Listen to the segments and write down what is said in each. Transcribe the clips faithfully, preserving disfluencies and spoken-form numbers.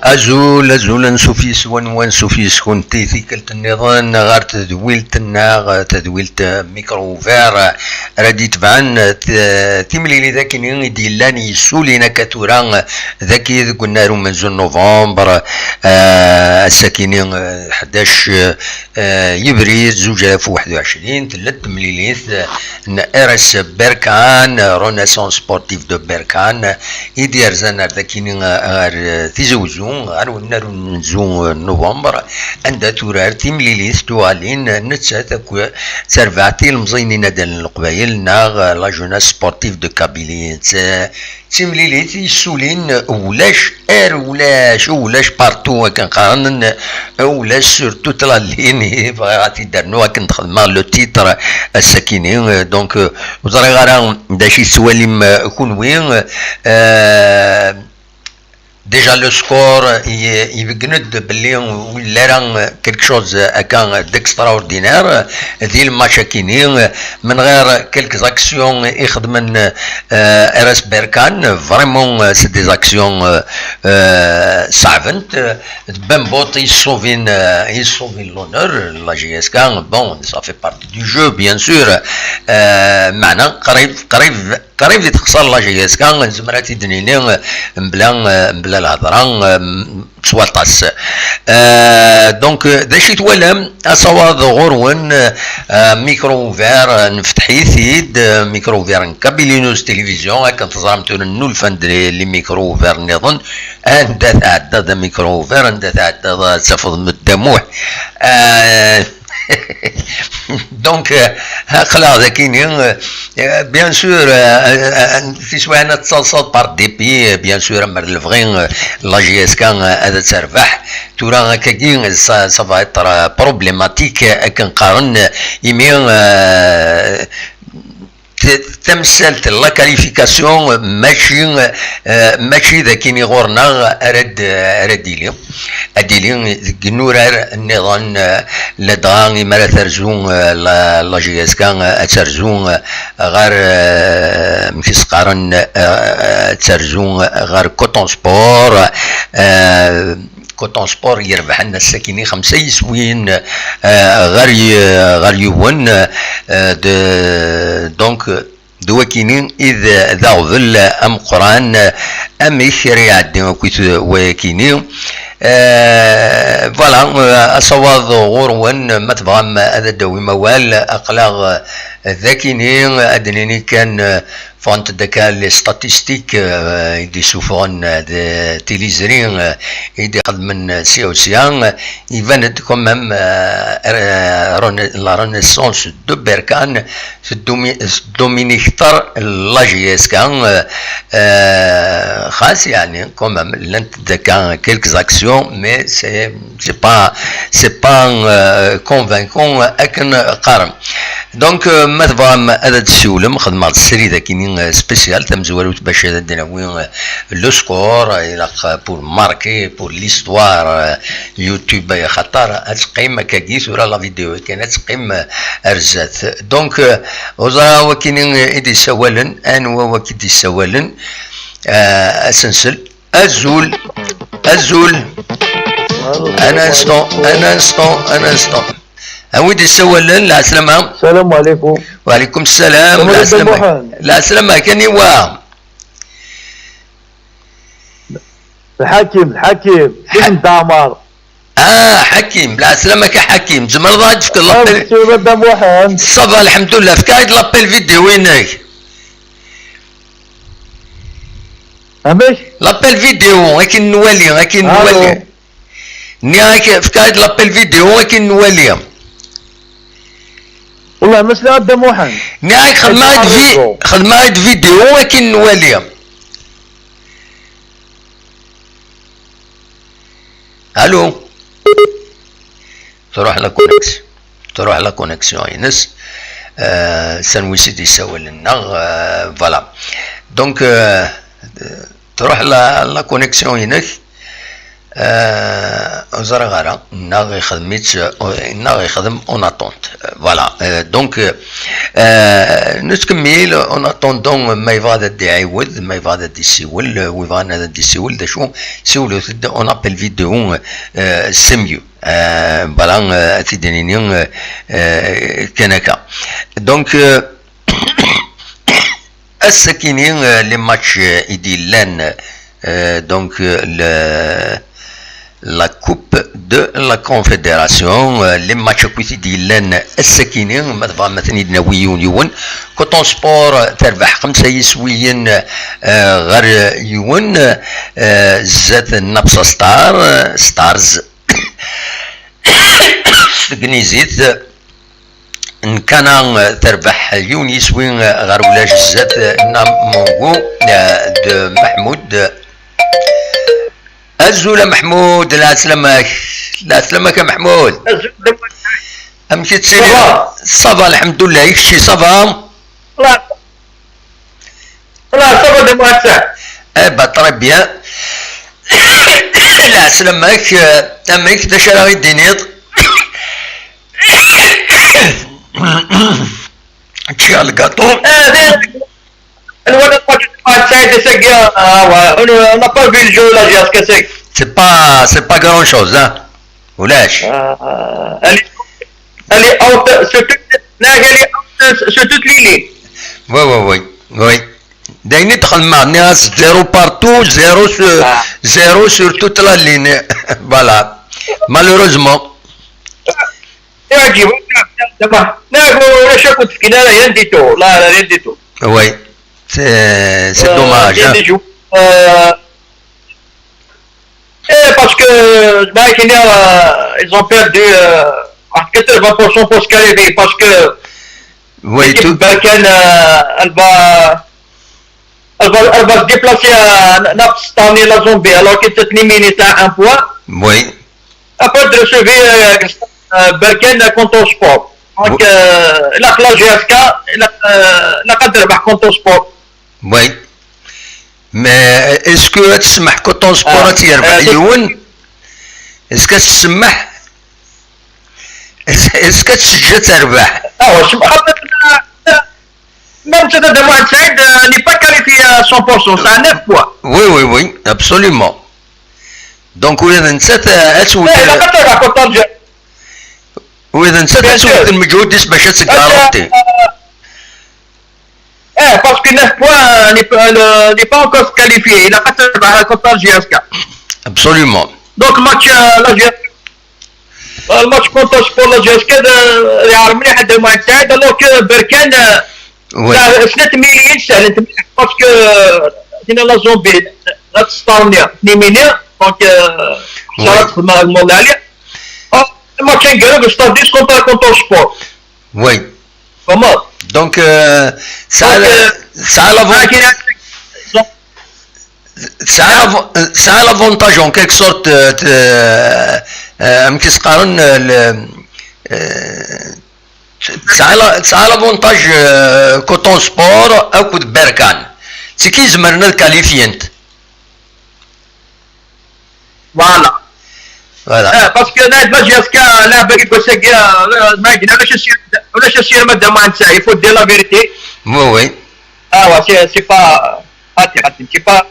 Azul, azul, ansuf yes-wen, wansuf yes-kunt i tikkelt nniḍen ɣer tedwilt-nneɣ, tedwilt Micro Ouvert, ara d-itebɛen t-, timlilit akkenni i d-yellan yessulin akka tura, dagi deg unnar umenzu n novembre, eh, ass-akkenni, eh, ḥdac, eh, yebrir zuǧ alaf u waḥed u ɛecrin, tella-d temlilit, eh, n R S Berkane, Renaissance Sportive de Berkane, i d-yerzan ar dakini, eh, ɣer, eh, Tizi Wezzu, ɣer unnar umenzu, eh, n novembre, anda turar timlilit tuɣalin, eh, nettat akk, eh, d tarbaɛt ilemẓiyen inadalen n Leqbayel, neɣ, eh, la jeunesse sportive de Kabylie. D timlilit yessulin ulac ar ulac, ulac partout akken qqaren, ulac sur toute la ligne. Bɣiɣ ad t-id-rnuɣ akken d-xedmeɣ le titre ass-akini. Donc, euh, ur ẓriɣ ara d acu i tettwalim, euh, kunwi. Euh, déjà le score i-, ibeggen-d belli ur yelli ara quelque chose akka d'extraordinaire di le match akini, من غير quelques actions i xedmen, euh, R S Berkane, vraiment, euh, c'est des actions, euh, euh, صعبة. Bembote i yessuvin, euh, i yessuvin l'honneur, la J S K, bon, ça fait partie du jeu, bien sûr. Euh, meɛna qrib, qrib, qrib i texṣer la J S K, nezmer ad t-id-nini, euh, mebla, euh, mebla lhedra, euh, s waṭas. Euh, donc, euh, d acu i twalam? Asawaḍ ɣur-wen, euh, Micro Ouvert, euh, nefteḥ-it-id, euh, Micro Ouvert n Kabylie News Télévision, akken teẓram tura nnulfan-d les, les Micro Ouvert nniḍen. Anda tɛeddaḍ a Micro Ouvert, anda tɛeddaḍ ad tafeḍ Dda Muḥ. Euh, donc, euh, aql-aɣ dakini, euh, bien sûr, euh, euh, euh, tiswiɛin ad tettaḍsaḍ par dépit, euh, bien sûr, amer lebɣi, euh, la J S K, euh, ad terbeḥ. Tura akkagi, ça, ça va être, euh, problématique, euh, akken qqaren, euh, imi, euh, t-, tamsalt n la qualification, euh, mačči, euh, mačči d akini ɣur-neɣ ara d-, ara d-ili. Ad d-ili deg inurar nniḍen, euh, ladɣa imi ara terzu, euh, la, la J S K, euh, ad terzu, euh, ɣer, euh, amek i s-qqaren, euh, ad terzu ɣer Coton Sport, euh, Coton Sport yerbḥen ass-akini xemsa yiswiyen, euh, ɣer y-, ɣer yiwen, euh, de, donc, d wakini i d, d aɣbel ameqqran, amek ara iɛeddi akkit wayakini. Euh, voilà, euh, asawaḍ ɣur-wen, ma tebɣam ad d-tawim awal, aql-aɣ, euh, dakini, ad d-nini kan, euh, ffɣent-d akka les statistiques, euh, i d-isuffɣen, euh, d tiliẓri, euh, i d-ixedmen, euh, sya u sya, euh, iban-d quand même, euh, euh, rena-, la renaissance de Berkane, teddomi-, teddomini kter la J S K, euh, euh, xas, yeɛni, quand même, llant-d akka quelques actions, mais c'est, c'est pas, c'est pas, euh, convaincant, euh, akken qqaren. Donc, euh, ma tebɣam ad d-tessiwlem, xedmeɣ-d srid akini, euh, spécial, tamezwarut, bac ad d-nawi, euh, le score, euh, ilaq, euh, pour marquer, pour l'histoire, euh, YouTube, euh, xaṭer ad teqqim akkagi, tura la vidéo kan ad teqqim, euh, ar zdat. Donc, euh, ur ẓriɣ wakini, euh, i d-yessawalen, anwa waki d-yessawalen, euh, asensel. Azul, azul. Un instant, un instant, un instant. A wi d-yessawalen, lɛeslama. Salam aleykum. Wa aleykum salam, lɛeslama. Lɛeslama, kan iwa. Lḥakim, lḥakim. Ibn Ɛmar. Ah, Ḥakim, lɛeslama-k a Ḥakim. Tzemreḍ ad d-tefkeḍ l'appel? Amek, Dda Muḥend? Ça va, lḥemdullah. Efk-aɣ-d l'appel vidéo-inek. Amek? L'appel vidéo, akken nwali, akken nwali. Nniɣ-ak, efk-aɣ-d l'appel vidéo, akken nwali. Wallah, ma sliɣ a Dda Muḥend. Nniɣ-ak, xedmeɣ-d vi-, xedmeɣ-d vidéo, akken nwali. Allô? Truḥ la connexion. Truḥ la connexion-ines. Euh, s anwa i d-yessawalen neɣ, euh, voilà. Donc, euh, تروح la, la connexion-inek, euh, ur ẓriɣ ara, neɣ ixdem-itt, neɣ ixdem en attente. Voilà. Euh, donc, euh, nettkemmil en attendant, ma yebɣa ad d-iɛiwed, ma yebɣa ad d-isiwel, euh, wi bɣan ad d-isiwel, d acu, siwlet-d en appel vidéo, euh, c'est mieux. Euh, voilà, euh, ad t-id-nini, euh, euh, kan akka. Donc, euh, ass-akini, euh, les matchs, euh, i d-yellan, euh, donc, euh, le, la Coupe de la Confédération, euh, les matchs akk i d-yellan ass-akini, ma tebɣam ad ten-id-nawi yiwen yiwen. Coton Sport, euh, terbeḥ xemsa yiswiyen, euh, ɣer yiwen, euh, zdat Napsa Star, euh, Stars. S tegnizit, Nkana terbeḥ yiwen yiswi ɣer ulac zdat Namungu, eh, d Meḥmud. Azul a Meḥmud, lɛeslama-k. Lɛeslama-k a Meḥmud. Azul d Amek i tettiliḍ? Ça va. Ça va, lḥemdullah. I kečči, ça va? Voilà, ça va de moi, ça. Eh ben, très bien. Lɛeslama-k, eh, amek, d acu ara yi-d-tiniḍ? Ččiɣ lgaṭu. Eh, d-, الولد ما جا، ما تساعد ساقيا. آه، on, on n'a pas vu le jeu là jusqu'à sec. C'est pas, c'est pas grand chose, hein. Ulac. Euh, elle est, elle est out sur toute, là, elle est out sur, sur toute les lignes. Oui, oui, oui, oui. D ayen i d-xedmeɣ, nniɣ-as zéro partout, zéro sur, zéro sur toute la ligne. Voilà. Malheureusement. Iɛǧib, zɛma. Nniɣ-ak ulac akk ur d-fkin ara, rien du tout. La, la, rien du tout. Oui. C'est, c'est dommage, hein. Des joueurs, euh, Eh, parce que, bah, je veux dire, euh, ils ont perdu, euh, à quatre-vingts pour cent pour se qualifier, parce que l'équipe Berkane, euh, elle va, elle va, elle va se déplacer à Napsa Star, la Zambie, alors que c'est éliminé à un point. Oui. Après de recevoir, euh, euh, Berkane contre Sport. Donc, euh, la, la G S K, la, euh, la cadre contre Sport. Oui. Mais est-ce que ad tsemmeḥ Coton Sport ad yerbeḥ yiwen? Est-ce que ad tsemmeḥ? Est-ce que ad teǧǧ ad terbeḥ? Ah, ouais, même ça, de Mohamed Saïd, euh, n'est pas qualifié à cent pour cent, c'est à neuf points. Oui, oui, oui, absolument. Donc, ula d nettat, euh, ad twet, ula d nettat ad twet lmeǧhud-is bac ad tgaranti. Eh, parce que neuf points, euh, n'est pas, le, n'est pas encore qualifié. Il a pas terminé contre la G S K. Absolument. Donc, match, euh, la G S K, euh, le match contre Sport, la G S K, de, alors que Berkane, euh, oui. Parce que, euh, c'est la Zambie, la Stania, Néminia, donc, euh, ça va être mal, mal aller. Oh, le match est contre, contre Sport. Oui. Comment? Donc, euh, ça a, donc, euh, ça a l'avantage, ça a l'avo-, ça a l'avantage en quelque sorte, euh, de, euh, euh, amek i s-qqaren, euh, le, euh, ça a la-, ça a l'avantage, euh, Coton Sport akked Berkane. C'est qu'ils izemren ad qualifient. Voilà. Voilà. Ah, parce que là, la G S K, là, avec le Sega, là, là, là, je suis, là, je suis un madame Ansa, il faut dire la vérité. Oui, oui. Ah ouais, c'est, c'est pas, ah, c'est, c'est pas.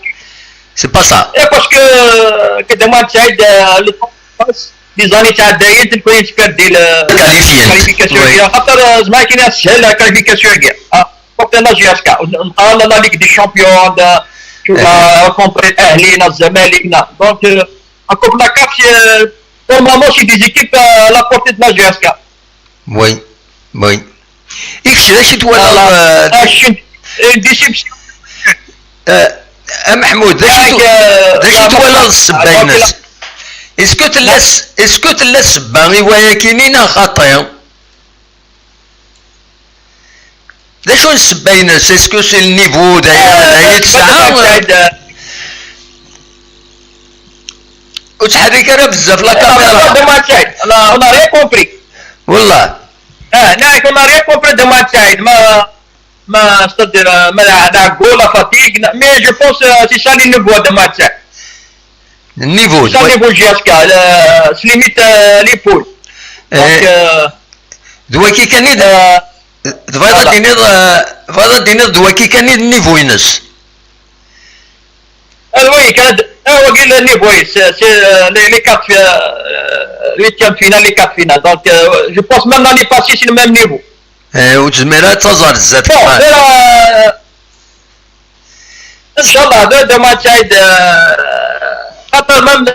C'est pas ça. Et parce que, euh, que demande ça, euh, le temps passe, les années, ça, d'ailleurs, tu peux espérer le, qualification. Oui. Après, euh, je m'imagine, c'est la qualification. Ah. Contre la G S K, on parle de la Ligue des Champions, de, tu vois, contre Ahli, la Zamalek, là. Donc, euh, en Coupe la CAF, c'est, euh, pour le moment, c'est des équipes, euh, à la portée de la G S K. Oui, oui. I kečč d acu i twalaḍ, euh, ah, c'est une, une déception. Euh, a Meḥmud, d acu i tw-, euh, d acu i twalaḍ d ssebba-ines? Est-ce que tella s-, est-ce que tella ssebba i wayakini neɣ xaṭi? D acu n ssebba-ines? Est-ce que c'est le niveau d aya, d aya i tesɛa? Ur ttḥerrik ara bezzaf la caméra. On a rien compris. Wallah. Ah, non, on a rien compris de Mohamed Saïd. Ma, Ma, c'est-à-dire, euh, ma la, la go, la fatigue, mais je pense, euh, c'est ça le niveau de match. Niveau. C'est ça le niveau G S K, euh, c'est limite, euh, l'épaule. Donc, euh, d waki kan i d tebɣiḍ ad d-tiniḍ, tebɣiḍ ad d-tiniḍ d waki kan i d niveau-ines. Ah oui, quand, ah, wagi le niveau, c'est, c'est, euh, les, les quatre, euh, huitième finale, les quatre finales. Donc, euh, je pense même l'année passée, c'est le même niveau. Ur tezmir ad taẓ ar zdat. Bon, euh, Inch'Allah, de, de match, euh, même,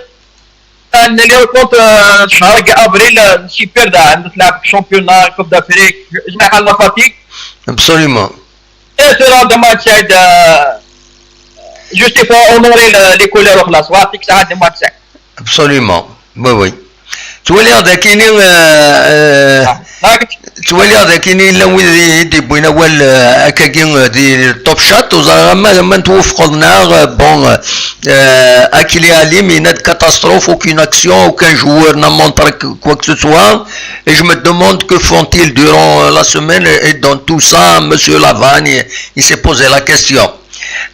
euh, les rencontres, euh, شهر avril, euh, super, da, عندك تلعب championnat, Coupe d'Afrique, je, je, la fatigue. Absolument. Et c'est là de match, euh, juste il faut honorer le, les couleurs, la soirée, ça, de match. Absolument. Oui, oui. Ttwaliɣ d akini ttwaliɣ d akini llan wid i d-iwwin awal akkagi di top chat, ur ẓriɣ ma ma twufqeḍ neɣ bon. Akli Alim yenna-d catastrophe, aucune action, aucun joueur n'a montré quoi que ce soit, et je me demande que font-ils durant la semaine et dans tout ça, monsieur Lavagne, il s'est posé la question.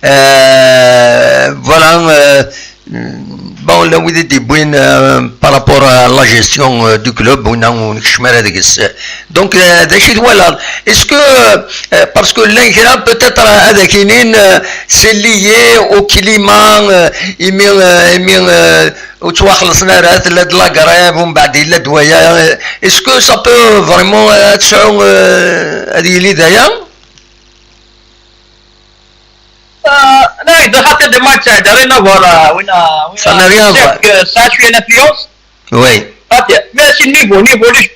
Voilà. Bon, llan wid i d-iwwin par rapport à la gestion du club, winna ur nekcem ara deg-s. Donc d acu i twalaḍ? Est-ce que parce que llan kra peut-être ad ak-inin c'est lié au climat, imi imi ur ttwaxellṣen ara, tella-d la grève, umbeɛd yella-d waya. Est-ce que ça peut vraiment ad tesɛu ad yili d aya? Anda xaṭi de match, rien à voir, winna, ça n'a rien à voir. Ça a une influence. Oui. Mais c'est le niveau, niveau les,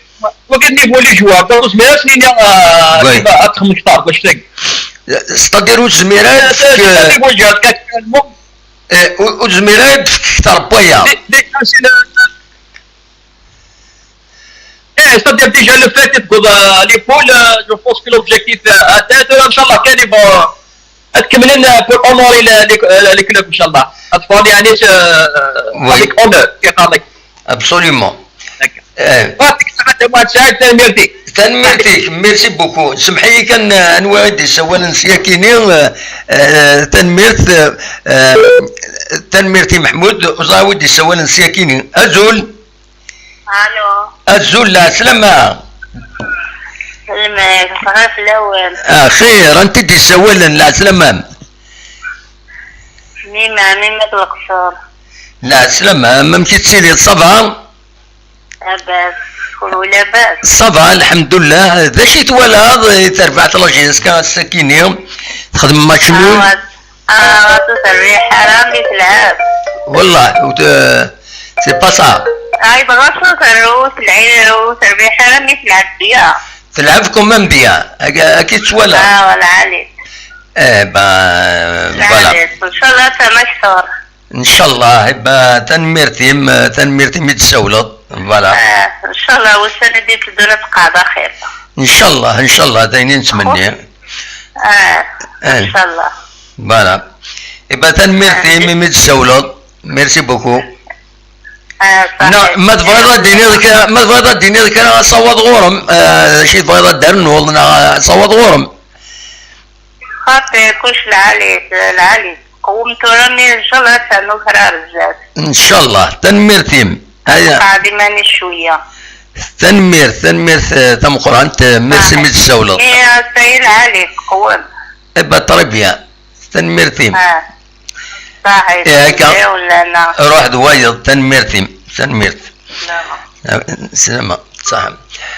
niveau les joueurs. Donc, mais c'est le niveau, tu vas être comme ça, quoi, je sais. C'est-à-dire ur tezmir ad tefk ur tezmir ad tefk kter n waya. C'est-à-dire déjà le fait de l'épaule, je pense que l'objectif est atteint. Inch'Allah, كان يبغى تكملين pour honorer le club, إن شاء الله. تفضل يعني avec honneur, كي قال لك. Absolument. Tanemmirt-ik. Tanemmirt-ik, merci beaucoup. Semmeḥ-iyi kan, anwa i d-isawalen s yakini? Tanemmirt. Tanemmirt i Meḥmud, uẓawi d-isawalen s yakini. Azul. Allo. Azul, lɛeslama. Selmek, ẓriɣ fell-awen. Axir, anti d-isawalen, lɛeslama-m? Mima, Mima Tleqṣur. Lɛeslama-m, amek i tettiliḍ, ça va? Labas, kenwi labas? Ça va, lḥemdullah. D acu i twalaḍ i terbaɛt la J S K ass-akini? Texdem match nul? Ah, ur terbiḥ ara mi telɛeb. Wallah, c'est pas ça. Ay, dɣa ur terru, telɛib, ur terbiḥ ara mi telɛeb bien. Telɛeb quand même bien, akka i ttwalaɣ. Ah, lɛali. Eh ben, voilà. Inchallah, ad ternu akter. Inchallah, eh ben, tanemmirt-im, tanemmirt-im i d-tessawleḍ. Voilà. Inchallah, ussan i d-iteddun ad tqeɛɛed axir. Inchallah, inchallah, d ayen i nettmenni. Inchallah. Voilà. Eh ben, tanemmirt-im imi d-tessawleḍ. Merci beaucoup. Ma tebɣiḍ ad d-tiniḍ kra, ma tebɣiḍ ad d-tiniḍ kra, asawaḍ ɣur-m. D acu i tebɣiḍ ad d-ternuḍ neɣ asawaḍ ɣur-m? Xaṭi, kullec lɛali, lɛali. Qwem tura, mi ncallah ad ternu kra ar zdat. Ncallah, tanemmirt-im. Aya. Qɛed iman-is cwiya. Tanemmirt, tanemmirt tameqqrant, merci mi d-tessawleḍ. Mi ass-a lɛali, qwem. Eh ben, très bien. Tanemmirt-im. Saḥit. Akka. Ruḥ d wayeḍ, tanemmirt-im. Tanemmirt. Slama. Saḥa.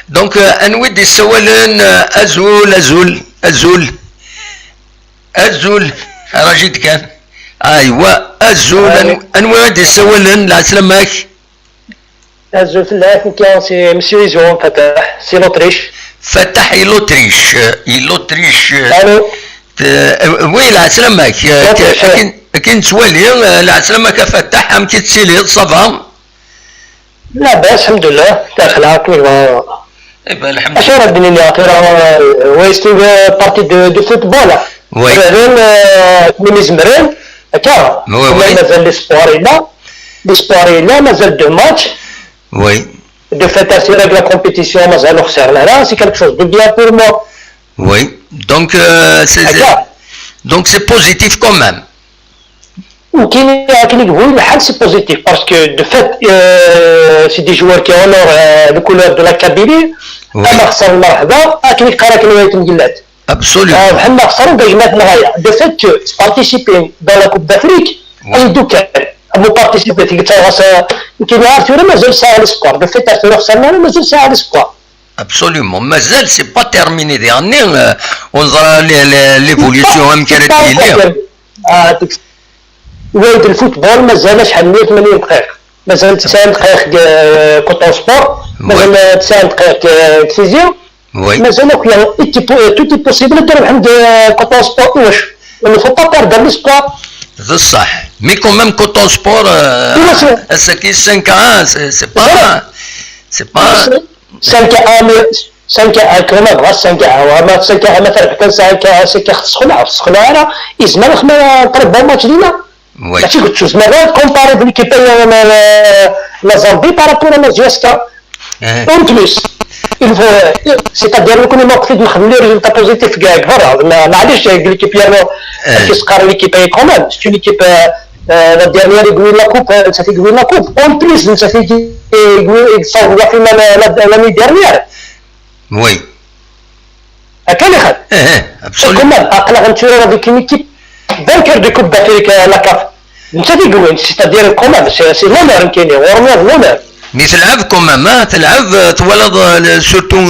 Donc, anwi d-issawalen? Azul, azul, azul. Azul. Rajid kan. Aywa, azul. Anwi i d-issawalen? Lɛeslama-k. Azul fell-ak, nekki c'est Monsieur Izo Fatah, si l'Autriche. Fatah i l'Autriche, i l'Autriche. Allô. Oui, lɛeslama-k. Akken nettwali, lɛeslama-k a Fatah, amek i tettiliḍ, ça va? Labas, lḥemdullah, daxel akken yebɣa. Acu ara d-nini ɣef tura, c'est une partie de football. Rran mi zemren, akka. Mazal les sports yella, les sports yella, mazal deux matchs. Oui. De fait, assurer la compétition, mazal ur xsiren ara, c'est quelque chose de bien pour moi. Oui. Donc, euh, c'est, c'est- donc c'est positif quand même. Akken i yebɣu lḥal, c'est positif, parce que de fait, euh, c'est des joueurs qui honorent euh, les couleurs de la Kabylie. Oui. Ama xsar, merḥba, akken i qqar akken ay temgellat. Absolument. Bḥal ma xsaren, d agmat n ɣaya. De fait que participer dans la Coupe d'Afrique, oui, ay dukan. Amu participer, tigi ttaɣas, nekkini ar tura mazal sɛiɣ l'espoir. De fait, ar tura xsarna, mazal sɛiɣ l'espoir. Absolument. Mazal, c'est pas terminé. Dernier, euh, on verra l'évolution. Wayeḍ lfutbol mazal acḥal meyya u tmanyin dqayeq. Mazal tesɛa dqayeq deg Coton Sport, mazal tesɛa dqayeq deg Tizi. Mazal akk, tout est possible ad d-rebḥen deg Coton Sport. Iwacu? Il ne faut pas perdre l'espoir. D ṣṣeḥ. Mais quand même, Coton Sport, euh, ass-agi cinq à un, c'est pas, c'est pas. cinq à un, cinq à un, quand même, cinq à un, ma cinq à un, ma terbeḥ kan cinq à un, c'est que xsexna, xsexna ara, izmer xma très bon match lina. Oui. Mačči deg tusmara comparer l'équipe la Zambie par rapport à la J S K. En plus, il faut, c'est-à-dire, nous connaissons que nous avons des résultats positifs, mais l'équipe, c'est une équipe quand même, c'est une équipe la dernière, il gagne la coupe, ça fait gagner la coupe. En plus, ça fait gagner l'année dernière. Oui. Akken iqal. Quand même, aql-aɣ netturar avec une équipe vainqueur de Coupe d'Afrique, la CAF. Netta d igwin, c'est-à-dire quand même, c'est l'honneur nekkini, ɣur-neɣ d l'honneur. Mi telɛeb quand même, ah, telɛeb, twalaḍ surtout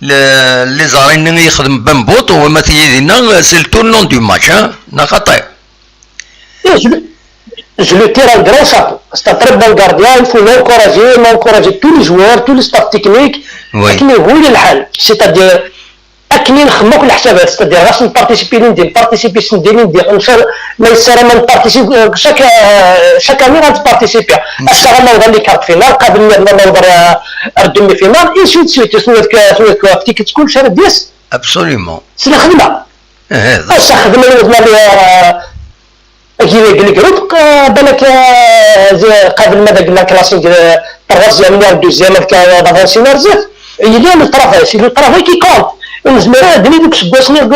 les arrêts-nni i yexdem Ben Bout, u ma tigi dinna, c'est le tournant du match, neɣ xaṭi? Je lui tire un grand chapeau. C'est un très bon gardien, il faut l'encourager, l'encourager tous les joueurs, tout le staff technique. Akken i yebɣu lḥal. C'est-à-dire, akken i nxeddem akk leḥsabat, c'est-à-dire ɣas nparticipi lindi, nparticipi send lindi, ma yessaram ad nparticipi, chaque année ad nparticipi. Ass-a ad naweḍ ɣer les quarts de finale, qabel ad naweḍ ɣer demi-finale, ainsi de suite. Tura tikkelt kullec ara d-yas. Absolument. S lxedma. Ass-a xedmen wudma. Agi deg le groupe, balak qabel ma deg la classe, troisième neɣ deuxième, ad avancin ar zdat. Il y a le travail, c'est le travail qui compte. Ur nezmir ara ad nili deg useggas-nni deg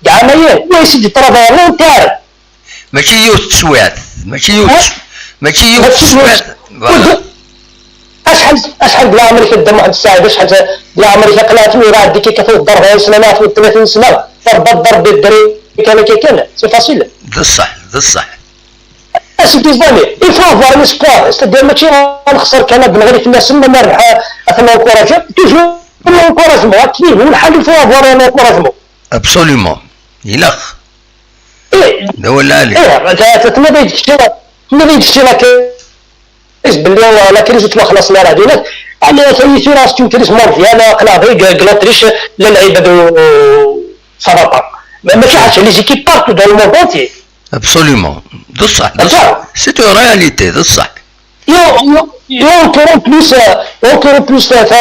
ɛamayen. Oui, c'est du travail long terme. Mačči yiwet teswiɛt, mačči yiwet, mačči yiwet teswiɛt. Acḥal, acḥal d leɛmer-ik a Dda Muḥend Ssaɛid, acḥal d leɛmer-ik, aql-aɣ tura ɛeddi kan tlata u rebɛin sna neɣ tlatin sna, terba ḍḍerb deg ddari kan akka kan, c'est facile. D ṣṣeḥ, d ṣṣeḥ. Ass n tizani, il faut avoir un espoir, c'est-à-dire mačči ad nexser kan ad nɣil fell-asen, ma nerbeḥ ad ten-encourager, toujours l'encouragement, akken yebɣu lḥal il faut avoir un encouragement. Absolument, ilaq. Ih, d awal lɛali. Ih, tenniḍ-iyi-d kečči, tenniḍ-iyi-d kečči la crise belli la crise ur ttwaxlaṣen ara dinat. Ala, atan tura c'est une crise mondiale, aql-aɣ deg l'Autriche, llan lɛibad ça va pas. Mačči ḥaca, les équipes partout dans le monde entier. Absolument. D ṣṣeḥ, d ṣṣeḥ. C'est une réalité, d ṣṣeḥ. Et encore en plus, euh, encore en plus, euh, ça,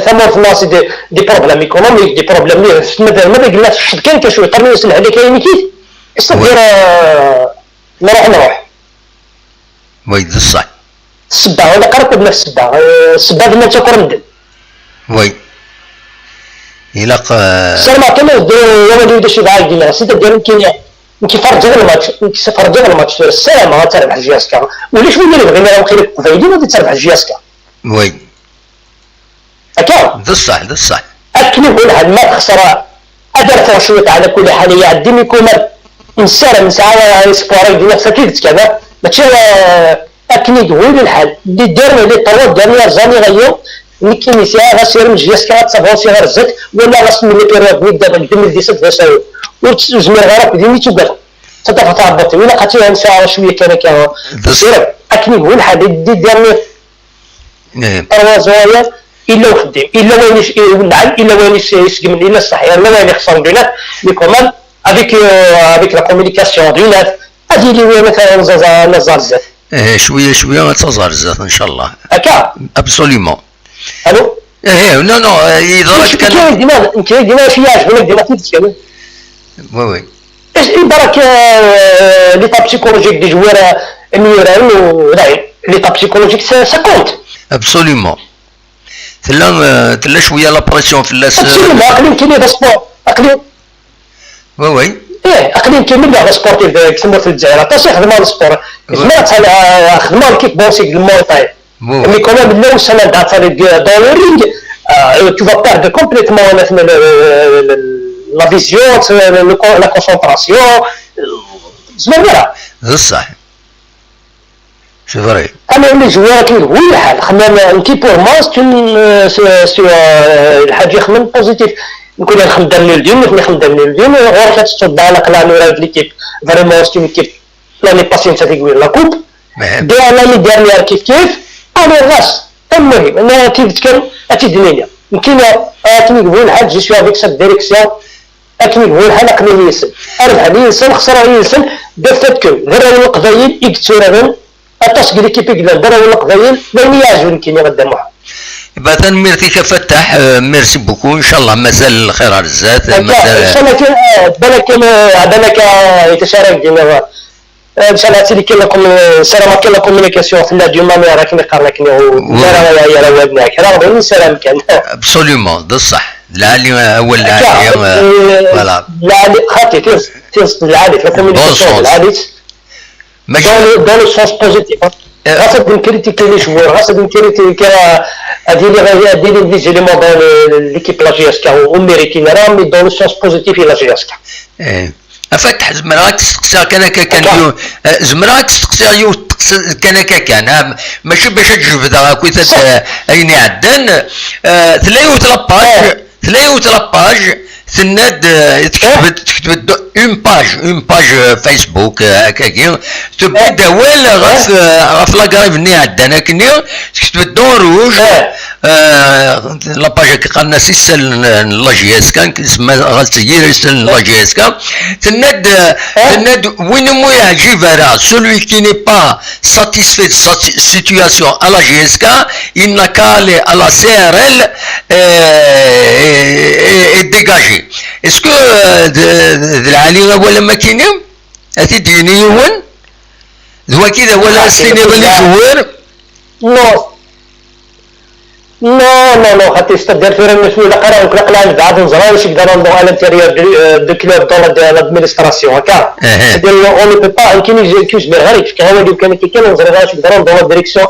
ça montre là, c'est des, des problèmes économiques, des problèmes, euh, c'est-à-dire, c'est-à-dire, c'est-à-dire, نروح نروح. Oui, d ṣṣeḥ. Ssebba, wala qrib ad naf ssebba. Ssebba d ma ttaker medden. Oui. Ilaq. Ssarameɣ kan ad dduɣ wawal-iw d acu i bɣiɣ ad d-iniɣ, c'est-à-dire nekk, nekk ferrǧeɣ lmatch, nekk ferrǧeɣ lmatch tura, ssarameɣ ad terbeḥ J S K. Ulac win ur yebɣin ara waqila deg Teqbayli ad terbeḥ J S K. Oui. Akka? D ṣṣeḥ, d ṣṣeḥ. Akken i yebɣu lḥal, ma texṣer, ad rfuɣ cwiṭ ɛla kulli ḥal, iɛeddi mi kumal nessaram, nesɛa espoir, ad d-iniɣ s tidet kan, mačči akken i yebɣu lḥal. Les derniers, les trois dernières années aya, nekkini sɛiɣ asirem J S K ad tavansir ɣer zdat, wala ɣas melli période-nni deg deux mille dix-sept d asawen. Ur zmireɣ ara akk d imi tugadeɣ. Taṭṭafa tɛebbuḍt-iw, ilaq ad tt-nesɛu cwiya kan akka. Asirem, akken i yebɣu lḥal, les derniers trois ans aya, illa uxeddim, illa wayen iwennɛen, illa wayen iseggmen, illa ṣṣeḥ, illa wayen ixeṣren dinat, mais quand même, avec, euh, avec la communication dinat, ad yili wayen ad naẓ ar zdat. Eh, cwiya, cwiya, ad taẓ ar zdat, ncallah. Akka? Absolument. Allô? Eh, eh, non, non, eh, yeḍra-d kan. Nekk, nekk, nekk, nekk, acu yeɛjben, ad d-iniɣ tidet kan. Oui, oui. Ibarek l'état psychologique des joueurs, imyura, l'état psychologique, ça, ça compte. Absolument. Tella, euh, tella cwiya la pression fell-as, euh, absolument, aqli nekkini d sport. Aqli, oui, oui, ih, aqli nekkini d sportif deg tmurt n Lezzayer. Aṭas i xedmeɣ le sport. Oui. Zemreɣ ad, euh, xedmeɣ le kickboxing deg le Muay Thai. Oui. Mais quand même, là où ça m'a d'atteindre dans le ring, euh, tu vas perdre complètement la, la, la, la vision, la, la, la concentration. Euh, zemreɣ. D ṣṣeḥ. C'est vrai. Alors, les joueurs qui, oui, خمم, un petit peu moins, c'est une, euh, c'est, c'est, euh, الحاجة يخمم positif. نكون نخدم le deux، نكون نخدم le deux، غير كتصد على قلعة نورا de l'équipe. Vraiment, c'est une équipe. L'année passée, ça fait la coupe. Mais deux, l'année dernière, كيف كيف. Alors, غاس. المهم، أنا كيف تكلم، أتي دنيا. يمكن، أتي نقول حاجة، je suis avec cette direction. Akken yebɣu lḥal, aql-i yid-sen. Rebḥen yid-sen, xesreɣ yid-sen, d afat kan. D arraw n Leqbayel i yetturaren, aṭas deg l'équipe i yellan d arraw n Leqbayel, d ayen i yi-iɛejben nekkini a Dda Muḥ. Iba tanemmirt-ik a Fattaḥ, euh, merci beaucoup, inchallah mazal lxir ar zdat, akka, mazal, inchallah kan, euh, balak kan, euh, balak, euh, itac ara ak-d-iniɣ, euh, inchallah ad tili kan la commu-, ssarameɣ kan la communication tella d'une manière akken i qqaren akken, ur, ur ara yeɛya ara wallen kra, d ayen nessaram kan. Absolument, d ṣṣeḥ. D lɛali, awal lɛali, akka, euh, euh, voilà. Lɛali, xaṭi, tiẓ-, tiẓ-, lɛali, la communication d lɛali. Mačči dans le, dans le sens positif, hein. Euh, ɣas ad nkritikiɣ les joueurs, ɣas ad nkritikiɣ, euh, ad iliɣ, ad iliɣ des éléments dans le, l'équipe la J S K, ur mérite ara, mais dans le sens positif i la J S K. Eh. A Fateḥ, zemreɣ ad k-steqsiɣ kan akka kan, akka, yiw-, eh, zemreɣ ad k-steqsiɣ yiwet teqsiḍt kan akka kan, ha, mačči bac ad jebdeɣ akkit ad, eh, ayen iɛeddan, eh, tella yiwet la page, eh, tella yiwet la page, tenna-d, eh, tekteb-d, eh, tekteb-d une page, une page, eh, Facebook, eh, akkagi, tewwi-d, eh, awal ɣef, eh, eh, ɣef la grève-nni iɛeddan akkenni, tekteb-d en rouge, eh, Euh, la page-agi qqaren-as isalen n la J S K, semma ɣas yir isalen n la J S K. Tenna-d, tenna-d, win umi yeɛǧib ara, celui qui n'est pas satisfait de sa si-, situation à la J S K, il n'a qu'à aller à la C R L, euh, et, et, et dégager. Est-ce que, euh, d, d, d lɛali awal am akini? Ad t-id-yini yiwen? D waki d awal ara s-tiniḍ i les joueurs? Non. Non, non, non, xaṭi, c'est-à-dire tura nutni ilaq ara, ilaq ara ad nebɛed, neẓra acu i yeḍran à l'intérieur du, euh, du club, dans l'ad-, l'administration, akka. C'est-à-dire, on ne peut pas, nekkini ur zmireɣ ara ad k-fkeɣ awal kan akka kan, ur neẓri ara acu i yeḍran dans la direction,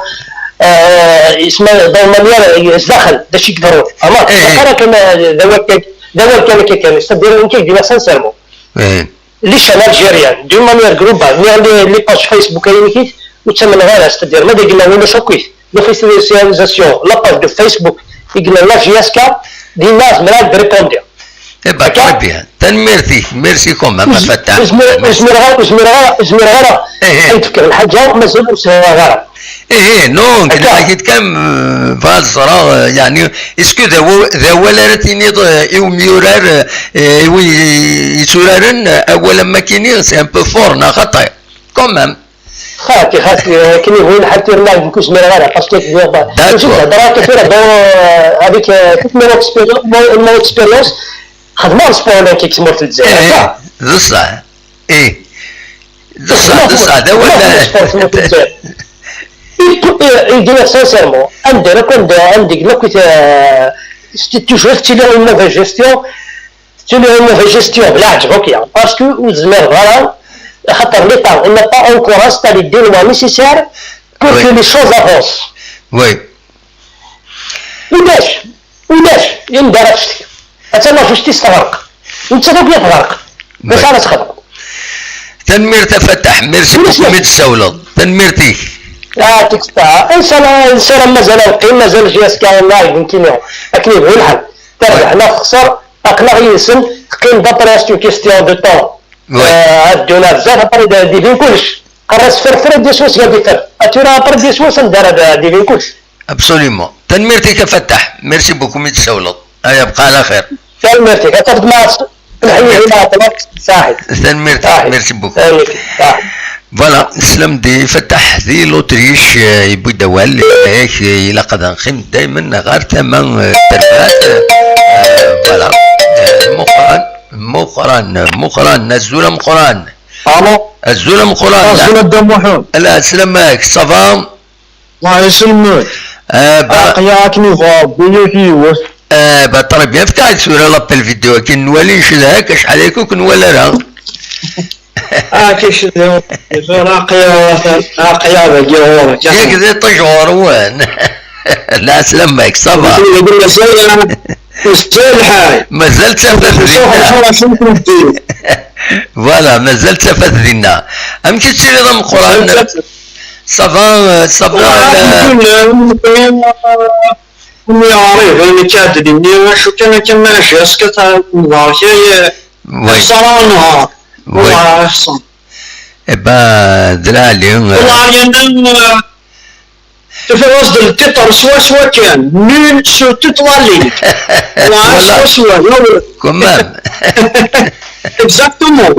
euh, isma, dans la manière, euh, zdaxel, d acu i yeḍran. Ama, ilaq ara kan, euh, d awal kan, d awal kan akka kan. C'est-à-dire, nekk ad k-d-iniɣ sincèrement. Les chaînes algériennes, d'une manière globale, nniɣ les, les pages Facebook, ayen i kit, ur ttamneɣ ara, c'est-à-dire, ma d agella ulac akk-it, l'officialisation, la page de Facebook, i yellan la J S K, dinna zemreɣ ad d-répondiɣ. Eh ben, très bien. Tanemmirt-ik. Merci quand même, a Fattaḥ. Ur zmireɣ ara, ur zmireɣ ara, ur zmireɣ ara ad d-fkeɣ lḥaǧa, mazal ur sɛiɣ ara. Eh, eh, non, akka. Nekk kan, euh, bɣiɣ ad ẓreɣ, euh, yeɛni, est-ce que d awa-, d awal ara tiniḍ, euh, i umyurar, euh, i wi yetturaren, euh, awal am wakini, c'est un peu fort, neɣ xaṭi? Quand même. Xaṭi, xaṭi, euh, akken yebɣu lḥal tura, nekk ur zmireɣ ara, parce que, euh, bah, d'accord, mačči d hḍra akka tura, dans, euh, avec, euh, toute mon expéri-, mon, mon expérience, xedmeɣ sport nekk deg tmurt n Lezzayer, eh, d ṣṣeḥ. Ih. D ṣṣeḥ, d ṣṣeḥ, d awal. I d-iniɣ sincèrement, anda ara akk, anda, anda yella akk, euh, c'est toujours tettili une mauvaise gestion, tettili une mauvaise gestion, d leɛǧeb akk, parce que ur tezmireḍ ara, axaṭer l'État, il n'a pas encore installé des lois nécessaires pour que les choses avancent. Oui. Ulac, ulac, anda ara tcetki. Atan la justice teɣreq. Nettat akk la teɣreq. D acu ara txedmeḍ? Tanemmirt a Fattaḥ, merci beaucoup mi d-tsawleḍ. Tanemmirt-ik. Ah, tiksita. Inshallah, inshallah, mazal ad neqqim, mazal J S K live nekkini. Akken yebɣu lḥal. Terbeḥ neɣ texṣer, aql-aɣ yid-sen, teqqim d'après, c'est une question de temps. Euh, ad ddun ar zdat, après ad d-ibin kullec. Qqar-as ferfer ad d-yas wass ad d-ifer. Ad tura après ad d-yas wass anda ara d-, ad d-ibin kullec. Absolument. Tanemmirt-ik a Fattaḥ. Merci beaucoup mi d-tsawleḍ. Aya, bqa ɛla xir. Tanemmirt-ik. Ad tafeḍ ma s-, lḥiya i ma ɛṭlak, saḥit. Tanemmirt-ik. Saḥit. Merci beaucoup. Tanemmirt-ik. Saḥit. Voilà, neslam-d i Fattaḥ di l'Autriche, euh, yewwi-d awal, eh, ilaq ad nqim daymen ɣer tama, euh, terbaɛt, euh, voilà. Euh, Muqran, Muqran, Muqran, azul a Muqran. Allô? Azul a Muqran. Azul a Dda Muḥend. Ala, sslam-ik, ça va? Allah yesselmek. Ah, bah, aql-aɣ akken yebɣa Rebbi yiwet yiwet. Ah, bah, très bien, efk-aɣ-d tura l'appel vidéo akken nwali ncedha-k, acḥal aya ur k-nwala ara. Ah, kicdew. Aql-aɣ, aql-aɣ dagi ɣur-k. Yak d iṭij ɣur-wen. Lɛeslama-k, ça va? Mazal, mazal lḥal. Mazal d tafat dinna. Voilà, mazal d tafat dinna. Amek i tettiliḍ a Meqqran? Ça va, euh, ça va, euh, Umi ɛriḍ, nekk ad d-nini acu kan akka, ma jiɣ-as kan nḍer kay, oui, xṣara nehar. Oui. Wallah xṣan. Eh ben, d lɛali, euh, wallah, yerna, euh, tufiḍ-as-d ltiṭer swaswa kan, nul sur toute la ligne. Wallah, voilà, swaswa, quand même. Exactement.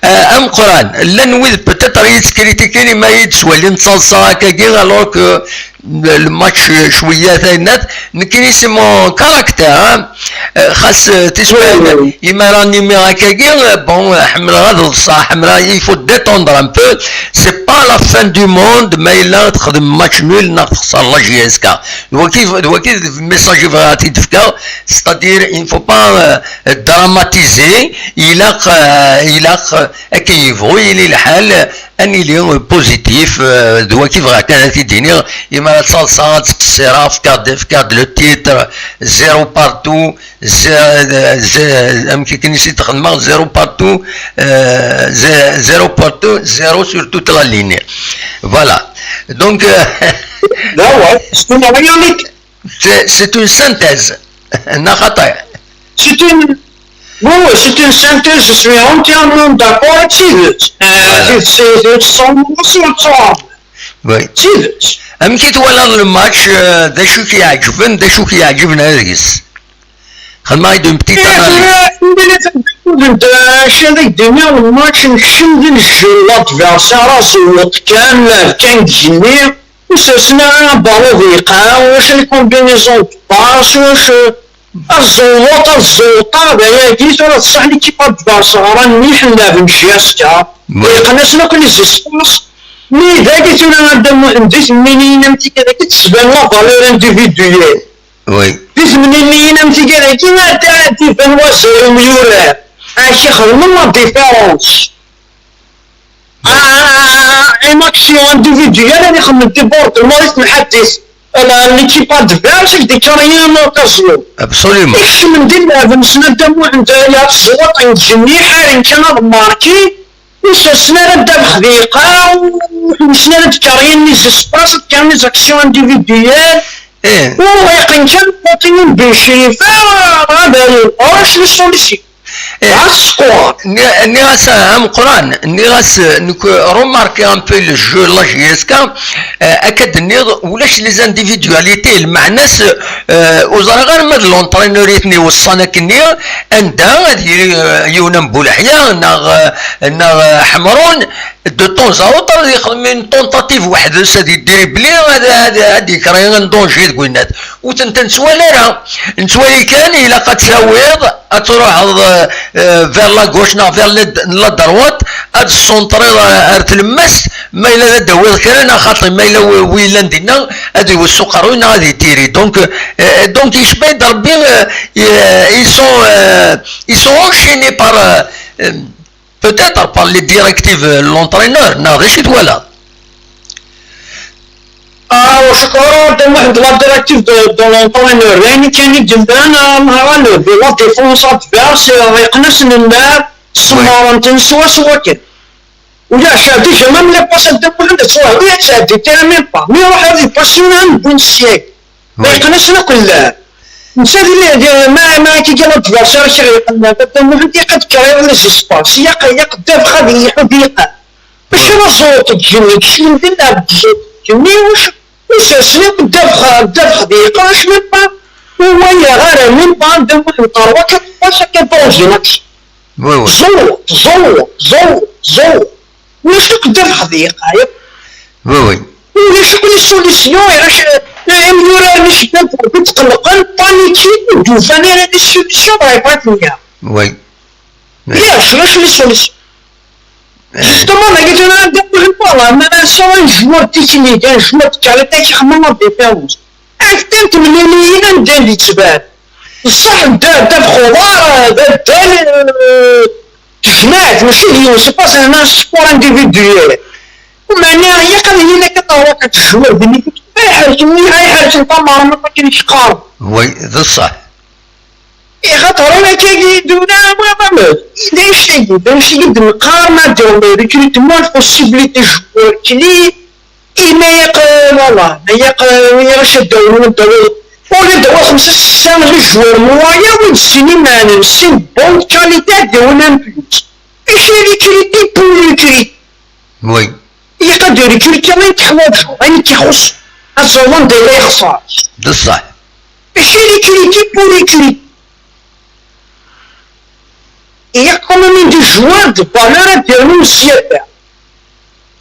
Euh, ameqqran, llan wid peut-être i yi-ttkritikun imi i yi-d-ttwalin ttaḍsaɣ akkagi, alors que le, le match, euh, cwiya taynat, nekkini c'est mon caractère, hein. Euh, xas, euh, tiswiɛin, oui, oui, imi ara nimiɣ akkagi, euh, bon, euh, ḥemmleɣ ad ḍseɣ, ḥemmleɣ, il faut détendre un peu, c'est pas la fin du monde, ma yella txedmem match nul neɣ texṣer la J S K. D waki, d waki d message i bɣiɣ ad t-id-fkeɣ, c'est-à-dire, il ne faut pas, euh, dramatiser, ilaq, euh, ilaq, euh, akken yebɣu yili lḥal, ad nili, euh, positif, euh, d waki bɣiɣ kan ad t-id-iniɣ, imi ara ttaḍsaɣ ad ttqeṣṣireɣ, fkeɣ-d, fkeɣ-d le titre, zéro partout, ze-, ze-, amek akken i s-d-xedmeɣ, zéro partout, euh, ze-, zéro partout, zéro sur toute la ligne. Voilà. Donc, euh, là, ouais, c'est une réalité. C'est, c'est une synthèse. Neɣ xaṭi? C'est une, oui, oui, c'est une synthèse, je suis entièrement d'accord avec Sidit. Euh, voilà. C'est, c'est, c'est cent pour cent. Oui. Sidit. Amek i twalaḍ le match, euh, d acu i k-iɛeǧben, d acu i k-iɛeǧben deg-s? Xedmeɣ-d une petite analyse. Acu ara k-d-iniɣ, le match nekcem di lejjel, l'adversaire aẓewweṭ kan, lɛeb kan deg igenni. Ur sersen ara ballon di lqaɛa, ulac les combinaisons de passe, ulac, eh, aẓewweṭ, aẓewweṭ-a, d ayagi, tura d ṣṣeḥ l'équipe adverse, ɣran mliḥ, lɛeb n J S K, oui, yeqqen-asen akk les espaces, mi dagi tura Adda Muḥend di temliliyin am tigi dagi, tettban la valeur individuelle. Oui. Di temliliyin am tigi dagi, ad, ad d-iban wazal umyurar, ad ak-ixdem la différence. Ah, une action individuelle, ad ixemmem débordement, ad t-nḥaddit. La, l'équipe adverse, ad d-ikker yiwen occasion. Absolument. Ikecmen di lɛeb-nsen Adda Muḥend, ya tẓewwaṭ n igenni, ḥaren kan ad markin, ur sersen ara ddabex di lqaɛa, ur ḥewsen ara ad d-keryen les espaces, ad keryen les actions individuelles. Eh. U yeqqen kan Faṭima Ben Crifa, ad, ad, ulac les solutions. Eh, nniɣ-as, ah, ameqqran, nniɣ-as, eh, nekk, remarquer un peu le jeu, la J S K, eh, akka d-nniɣ, ulac les individualités, lmeɛna-s, eh, ur ẓriɣ ara ma d l'entraîneur i ten-iweṣṣan akkenni, anda ad yili, eh, yiwen am Buleḥya, neɣ, eh, neɣ, eh, Ḥemrun, de temps à autre, ad yexdem une tentative weḥd-s, ad yedribli, ad, ad, ad yekreh un danger deg winnat. Ur tent-nettwali ara. Nettwali kan, ilaq ad tawiḍ, ad truḥeḍ, euh, euh, vers la gauche neɣ vers la, la droite, ad tessunṭriḍ, euh, ar tlemmast, ma yella ad d-tawiḍ kra neɣ xaṭi, ma yella wi, wi yellan dinna, ad iwet s uqerruy neɣ ad itiri. Donc, euh, donc, yecba-d Rebbi, euh, ils sont, euh, ils sont enchaînés par, euh, euh, peut-être par les directives, euh, l'entraîneur, neɣ d acu i twalaḍ? Ah, ur cukkeɣ ara Dda Muḥend la directive de, de l'entraîneur. D ayen kan i d-yellan, ah, ah, le, de la défense adverse, ah, yeqqen-asen nnɛab, semmaren-ten swaswa kan. Ulac, déjà, même les passes Dda Muḥend, ad twehwi, ad tɛeddi, tira même pas. Mi iruḥ ad ipassi, am win ssyagi. Oui. Yeqqen-asen akk nnɛab. Netta d, d, ma, ma akka kan adversaire i yeqqen, Dda Muḥend yeqqen-d kraḍ les espaces. Yaq-, yaq-, ddabex ad iḥudd yeqqen. Mačči d aẓuṭ deg igenni, kecmen di lɛeb deg igenni, ur s-, ur sersen akk ddabex, ddabex di yeqqen, même pas. Ur walaɣ ara, même pas, Dda Muḥend terwa kan, trois, quatre, onze matchs. Oui, oui. Ẓuṭ, ẓuṭ, ẓuṭ, ẓuṭ. Ulac akk ddabex di yeqqen. Oui, oui. Ulac akk les solutions, ulac, eh, imyuraren icebban tqellqen, panikin, ur d-ufan ara les solutions, ɣef wakken-nniɣ. Oui. Oui. Ulac, ulac les solutions. Eh. Justement, dagi tura Dda Muḥend, ma ass-a un joueur technique, un joueur de qualité, ad ixemmem la défense. Attan temliliyin anda i d-yettban. Ṣṣeḥ, dda, dda Bxuḍar, d addal, eh, tejmaɛt, mačči d yiwen, c'est pas un sport individuel. Umeɛna, ilaq ad yili akka ṭerwa ad tejwer d nnig, ay ḥerken, ay ḥerken tameṛ, ma akken i k-qqaren. Way, d ṣṣeḥ. Ixaṭer akkagi d ula d annect-agi, d annect-agi d-neqqar, ma d-yaweḍ recrutement, possibilité joueur clé, imi yaq, voilà, ma yaq, yaq acu ad d-awin, ad d-awin, au lieu d-awin xemsa setta d joueur moyen, wid sin imaɛnen, sin bonne qualité, ad d-awin un plus. Acu recruter pour recruter? Oui. Ilaq ad d-recruter ayen teḥwaǧeḍ, ayen i k-ixuṣṣen. Ad teẓreḍ anda yella yexṣer. D ṣṣeḥ. Mačči recruter pour recruter. Ilaq quand même des joueurs de valeur ad d-yernu zzyada.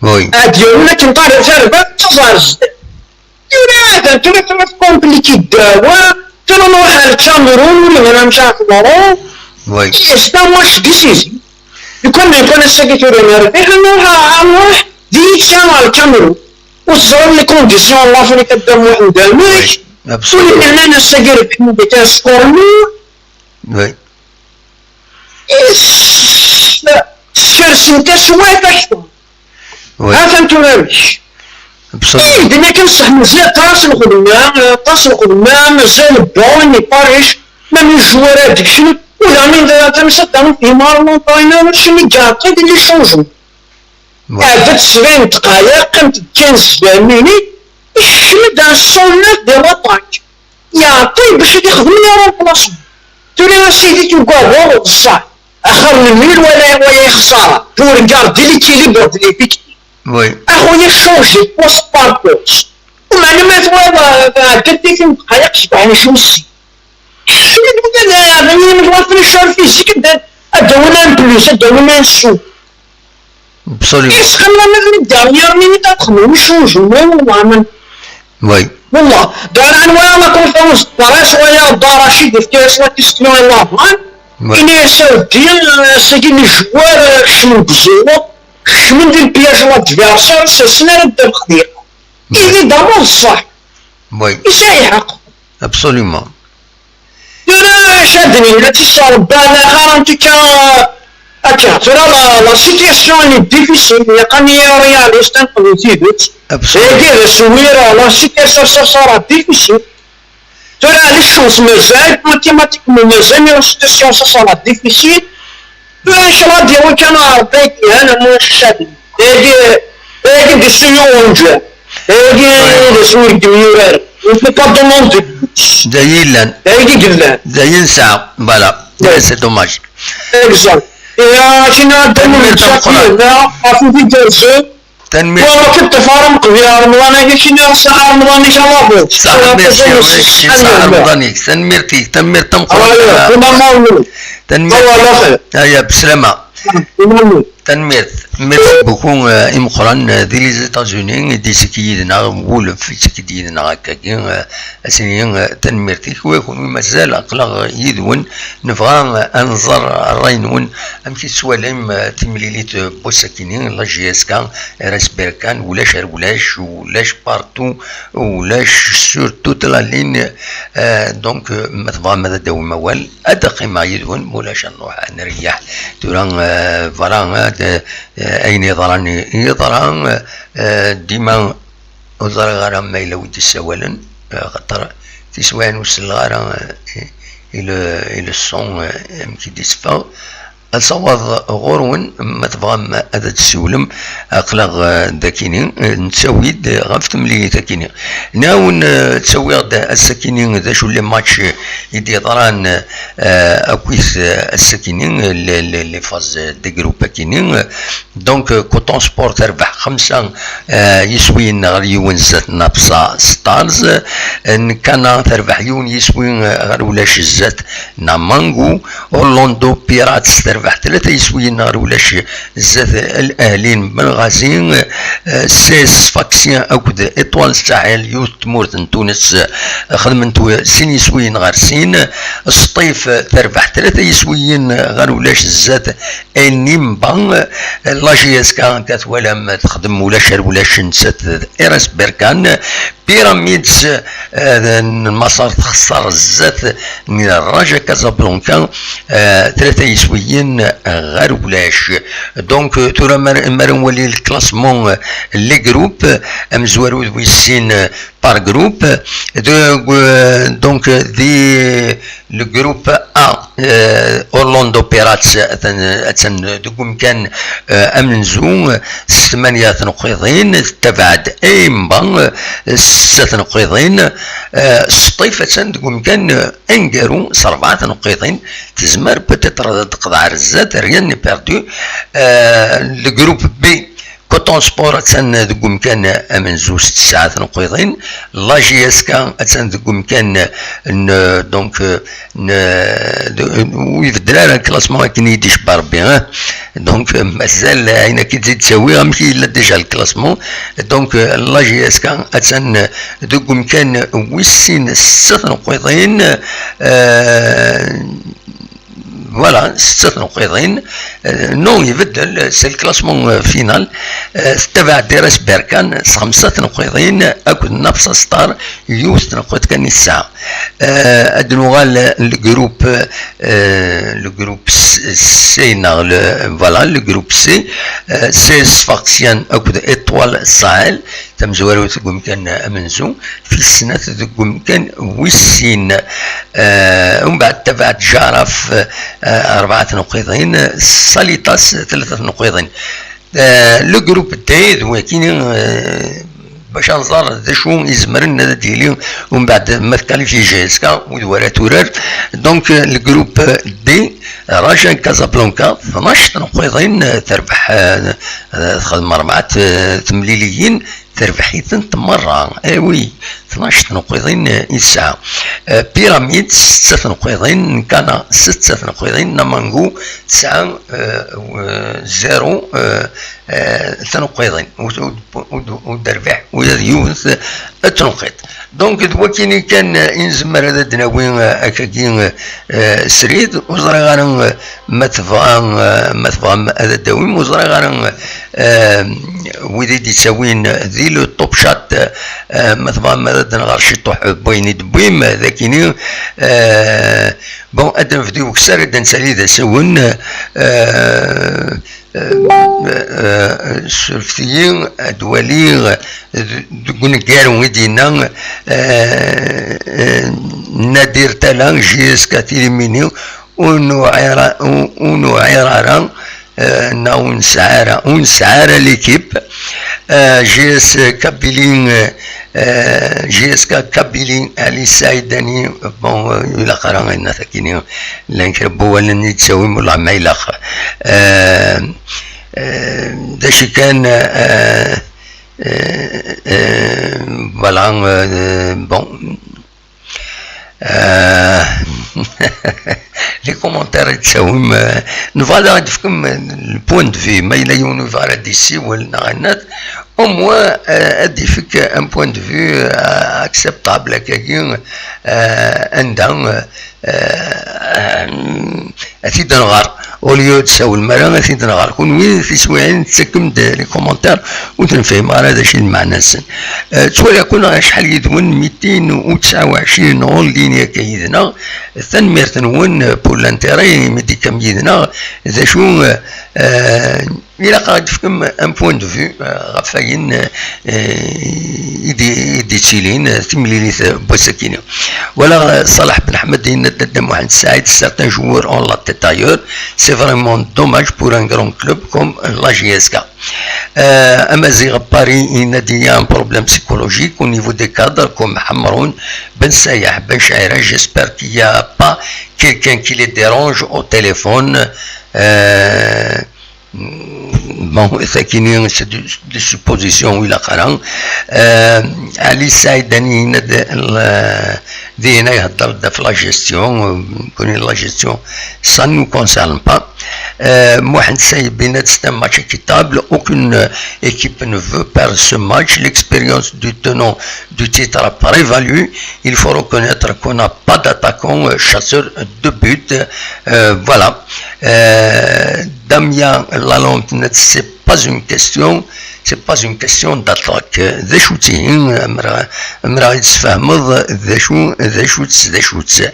Oui. Ad d-yernu akken ṭar-, tarbaɛt d taẓar zdat. Tura hada, tura, tura tkompliki ddawa, tura nruḥ ar Lkamerun, ur yebɣi amek ara teḍru. Oui. C'est un match décisif. Lukan, lukan ass-agi tura nerbeḥ, ad nruḥ, ad nruḥ direction ar Lkamerun. Ur teẓriḍ les conditions n Lafrika, Dda Muḥend, amek? Oui, absolument. Ur yellan ass-agi rebḥen deg score nul. Oui. Is-, skersen taswiɛt akteṛ. Oui. Ha-t-an tura amek. Absolument. Ih, dinna kan ṣṣeḥ mazal aṭas n lxedma, aṭas n lxedma, mazal bon, iṭarric, même les joueurs ad d-kecmen, ula min d tamsalt ad nefhem ar l'entraîneur, acimi iɛeṭṭel les changements. Oui. Ɛedda-d sebɛin dqayeq, qqim-d quinze minutes, ikcem-d un cent neuf de l'attaque. Yeɛṭi bac ad ixdem les remplacements. Tura a sidi tugadeḍ d ṣṣeḥ. Axir n mil wala waya ixṣara. Pour garder l'équilibre de l'effectif. Oui. Axuya change poste par poste. Umeɛna ma twalaḍ, eh, ɛedda-d tin dqayeq sebɛin acu messi. Kcem-d wala d ayen n la fraîcheur physique, ad d-, ad d-awin un plus, ad d-awin un sou. Absolument. Isqellan ad nidda dernière minute ad xedmen changement, wallah, man. Oui. Wallah, dara nwala la conférence de presse, waya Dda Racid yefka-yas la question i Labrane. Oui. Ini-as a weddi, euh, ass-agi les joueurs, euh, kecmen deg zzewwa, kecmen di le piège n l'adversaire, ur sersen ara ddabex diqa. Oui. Ini-d amu d ṣṣeḥ. Oui. Yesɛa lḥeqq. Absolument. Tura acu ad d-nini, ad tt-isrebba laxer, en tout cas, akka. Tura la, la situation elle est difficile, ilaq ad nili réaliste, ad neqbel tidet. Absolument. Dagi d aswir, la situation ça sera difficile. Tura les chances mazal, mathématiquement mazal, mais la situation ça sera difficile. Tura, ncallah, ad yawi kan Ṛebbi ayen yelhan, am wacu caden. Dagi, dagi d isuyu unǧa. Dagi d asu ur yemyurar. On peut pas demander plus. D ayen yellan. Dagi yellan. D ayen nesɛa. Voilà. Ouais. C'est dommage. Exact. Et, euh, akken ad d-awiɣ tameqqrant. Ɣef wid igerrzen. Tanemmirt. Wa, ur k-id-ṭṭef ara Mqbil Remḍan-agi, kini ṣṣeḥ Remḍan-ik a Labuǧ. Ṣṣeḥ, merci, oui, ṣṣeḥ Remḍan-ik. Tanemmirt-ik, tanemmirt tameqqrant. Aya, tanemmirt. Aya, bslama. Tanemmirt. Merci beaucoup, euh, imeqqran, euh, di les États-Unis, i d-isik yid-neɣ, wulef, isik-d yid-neɣ akkagi, euh, Asini, eh, tanemmirt-ik. Wa kunwi mazal aql-aɣ yid-wen, nebɣa, eh, ad nẓer ṛṛay-nwen, amek i tettwalim, eh, timlilit, eh, n wass-akini, la J S K, R S Berkane, ulac ar ulac, ulac partout, ulac sur toute la ligne, eh, donc, eh, ma tebɣam ad d-tawim awal, ad d-qqimeɣ yid-wen, ma ulac ad nruḥ ad nreyyeḥ. Tura, eh, voilà, eh, d-, eh, ayen yeḍran yeḍra, eh, dima Ur ẓriɣ ara ma yella wi d-issawalen, eh, axaṭer tiswiɛin ur selleɣ ara, eh, i, i le, i le son, eh, amek i d-itteffeɣ. Ad sawaḍ ɣur-wen, ma tebɣam ad d-tessiwlem, aql-aɣ, eh, dakini, eh, nettawi-d ɣef temlilit akini. Nɛawen, eh, ttawiɣ-d ass-akini d acu les matchs i d-yeḍran, eh, akkit, eh, ass-akini, les, les, les phases de groupe akini, eh, Donc, euh, Coton Sport terbeḥ xemsa, euh, yiswiyen ɣer yiwen zdat Napsa Stars. Euh, Nkana terbeḥ yiwen yiswi, euh, ɣer ulac zdat Namangu. Orlando Pirates terbeḥ tlata yiswiyen ɣer ulac zdat Al Ahli n Benghazi. Euh, C S Sfaxi akked Étoile Sahel, yiwet tmurt n Tunes, euh, xedmen-t sin yiswiyen ɣer sin. Sṭif terbeḥ tlata yiswiyen ɣer ulac zdat Enimba, la J S K, akka twalam, texdem ulac ar ulac nettat d R S Berkane. P Pyramids, eh, n Maṣer txeṣṣer zdat n Raja Casablanca, eh, tlata yiswiyen ɣer ulac. Donc, eh, tura ma ara nwali le classement, eh, les groupes, amezwaru d wis sin, eh, par groupe. De, eh, donc, eh, di le groupe A, eh, Orlando Pirates, atan, atan deg umkan, eh, amenzu, eh, s tmanya tneqqiḍin, tettabaɛed Eimba, eh, s setta tneqqiḍin, eh, Sṭif atan deg umkan, eh, aneggaru s rebɛa tneqqiḍin, tezmer peut-être ad d-teqḍeɛ ar zdat, rien n'est perdu. Eh, le groupe B, Coton Sport atan deg umkan amenzu s tesɛa tneqqiḍin. La J S K atan deg umkan n, donc, n, de, ur ibeddel ara le classement akken i d-icebba Rebbi, hein. Donc, mazal ayen akka i d-ttawiɣ amek yella déjà le classement. Donc, la J S K atan deg umkan wis sin s setta tneqqiḍin. Euh, Voilà, setta tneqqiḍin. Euh, non, ibeddel, c'est le classement, euh, final. Euh, tettabaɛed Dires Berkan s xemsa tneqqiḍin akked Nafsa Star, yiwet tneqqiḍt kan i tesɛa. Euh, ad nuɣal le groupe, euh, le groupe C, C, neɣ le, voilà, le groupe C, euh, C S Sfaxien akked Étoile Sahel, tamezwarut deg umkan amenzu, tis snat deg umkan wis sin. Eh, umbeɛd tabaɛed Jaraf, eh, rebɛa tneqqiḍin, Salitas tlata tneqqiḍin. Eh, le groupe D d wakini, eh, bac ad nẓer d acu izemren ad d-yili umbeɛd ma tkalifyi J S K, wid wara turar. Donc, eh, le groupe D, Raja Casablanca, tnac tneqqiḍin, eh, terbeḥ, eh, eh, texdem rebɛa, eh, temliliyin, terbeḥ-itent merra. Eh oui, tnac tneqqiḍin, eh, i tesɛa. Eh, Pyramid, setta tneqqiḍin, Nkana, setta tneqqiḍin, Namangu, tesɛa, eh, eh, zéro, eh, eh, tneqqiḍin. Ur, ur, ur, ur d-terbiḥ ula d yiwet, eh, tneqqiḍt. Donc, d wakini kan, eh, i nezmer ad d-nawi, eh, akkagi, eh, srid, ur ẓriɣ ara, eh, ma tebɣa, eh, ma tebɣam ad d-tawim, ur ẓriɣ ara, eh, wid i d-ittawin di le top chat, eh, ma tebɣam ad d-nɣer ciṭuḥ n wayen i d-tewwim, eh, d akini, eh, bon, ad d-nebdu ukessar, ad d-nsali d asawen, eh, eh, eh, surfet-iyi ad waliɣ d-, deg uneggaru i d-yenna, eh, eh, Nadir Tala, J S K Tilimini, ur nuɛir a-, ur, ur nuɛir ara, eh, neɣ ur nesɛi ara, ur nesɛi ara l'équipe. Eh, J S Kabylie, eh, eh, J S K Kabylie, Ali Saïdani, bon, eh, ilaq ara ayen akini, llan kra n wawalen i d-tawim, wellah ma ilaq. Eh, eh, d acu kan, eh, eh, eh, voilà, eh, bon. Euh, les commentaires i d-tawim, euh, nebɣa daɣ ad d-tefkem le point de vue, ma yella yiwen ur yebɣi ara ad d-yessiwel neɣ ayen, au moins, euh, ad d-yefk un point de vue, euh, acceptable, akkagi, euh, anda, euh, euh, ad t-id-nɣer. Au lieu d-tsawlem ara, ad t-id-nɣer. Kunwi, tiswiɛin tettakem-d les commentaires, ur ten-fhimeɣ ara d acu i d lmeɛna-nsen. Eh, ttwaliɣ-ken acḥal yid-wen, mitin u tesɛa u ɛecrin en ligne akka yid-neɣ. Tanemmirt-nwen, eh, pour l'intérêt, imi d-tekkam yid-neɣ. D acu, eh, eh, ilaq ad d-tefkem un point de vue, eh, ɣef wayen, eh, i d-, i d-ittilin, eh, timlilit, eh, n wass-akini. Walaɣ, eh, Ṣaleḥ Ben Ḥmed yenna-d, Dda Muḥend Saɛid, certains joueurs ont la tête ailleurs. C'est vraiment dommage pour un grand club comme la J S K. Euh, Amazigh Paris, il y a un problème psychologique au niveau des cadres comme Hamroun, Ben Sayah, Ben Shaira. J'espère qu'il n'y a pas quelqu'un qui les dérange au téléphone. Euh, bon, c'est des suppositions, oui, la. Euh, Ali Saïdani, il y a de, de, de la gestion, euh, connaît la gestion, ça ne nous concerne pas. Euh, Mohamed Saïd Bined, c'est un match équitable. Aucune, euh, équipe ne veut perdre ce match. L'expérience du tenant du titre a prévalu. Il faut reconnaître qu'on n'a pas d'attaquant, euh, chasseur de but. Euh, voilà. Euh, Damien Lalonde, c'est pas une question, c'est pas une question d'attaque. D acu-tt ihi, amra, amra i d-tesfehmeḍ, d acu, d acu-tt, d acu-tt.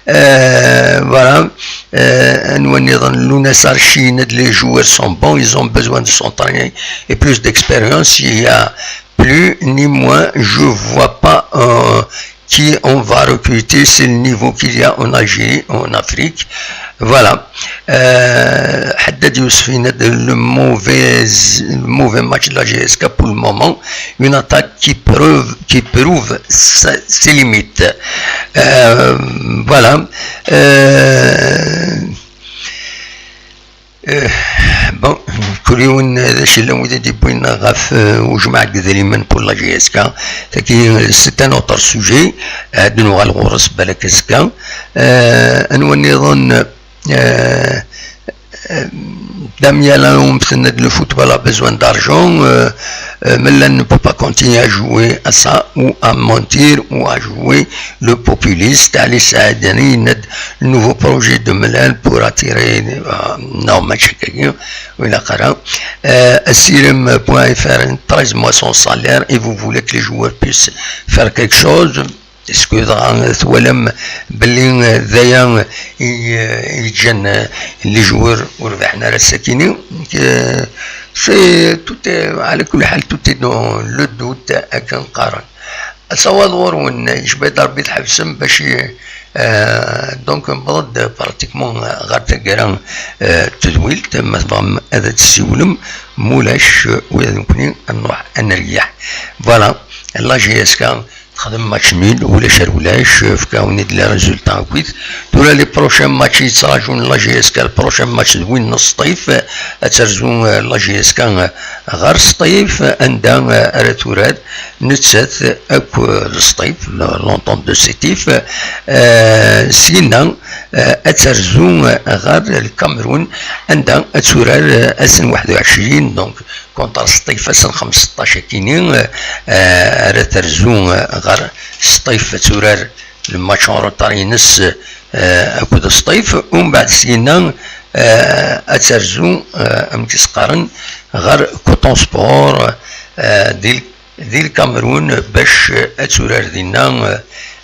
Euh, voilà. Euh, anwa nniḍen, Lounès Archi, les joueurs sont bons, ils ont besoin de s'entraîner et plus d'expérience. Il y a plus ni moins, je vois pas euh, qui on va recruter, c'est le niveau qu'il y a en Algérie, en Afrique. Voilà. Euh, Haddad Youssouf, le mauvais, le mauvais match de la J S K pour le moment. Une attaque qui prouve, qui prouve ses limites. Euh, voilà. Euh, Eh, bon, kul yiwen d acu yellan wid i d-yewwin ɣef, eh, ujmaɛ n yidrimen pour la J S K. Tagi, c'est un autre sujet. Eh, ad nuɣal ɣur-s balak azekka. Eh, anwa nniḍen, eh, eh, Damien Lalonde, le football a besoin d'argent. Eh, eh, Milan ne peut pas continuer à jouer à ça ou à mentir ou à jouer le populiste. Ali Saadani, le nouveau projet de Milan pour attirer, euh, non, match, oui, la cara. Euh, Asirem point F R, treize mois sans salaire et vous voulez que les joueurs puissent faire quelque chose. Est-ce que dɣa twalam belli, euh, d aya i, euh, i yeǧǧan, euh, les joueurs ur rbiḥen ara ass-akini? Euh, c'est tout est, على كل حال, tout est dans le doute, akken qqaren. Asawaḍ ɣur-wen, yecba-d Rebbi tḥebsem bac i, euh, donc newweḍ-d pratiquement ɣer taggara, euh, n tedwilt, ma tebɣam ad d-tessiwlem, mulac, euh, ula d nekkni ad nruḥ ad nerbeḥ. Voilà, la J S K texdem match nul, ulac ar ulac, fkan-awen-id les résultats akkit. Tura les prochains matchs yettraǧun la J S K, le prochain match d win n Sṭif, ad terzu, euh, la J S K, euh, ɣer Sṭif, anda, euh, ara turar nettat akked Sṭif, l'entente de Sétif, euh, syenna, euh, ad terzu, euh, ɣer Lkamerun, anda ad turar, euh, ass n waḥed u ɛecrin, donc, contre Sṭif, ass n xemseṭṭac akini, euh, ara terzu, euh, ɣer Sṭif, ad turar le match en retard-ines, euh, akked Sṭif, umbeɛd syenna, euh, ad terzu, euh, amek i s-qqaren, ɣer Coton Sport, euh, di, di Lkamerun, bac, euh, ad turar dinna, euh,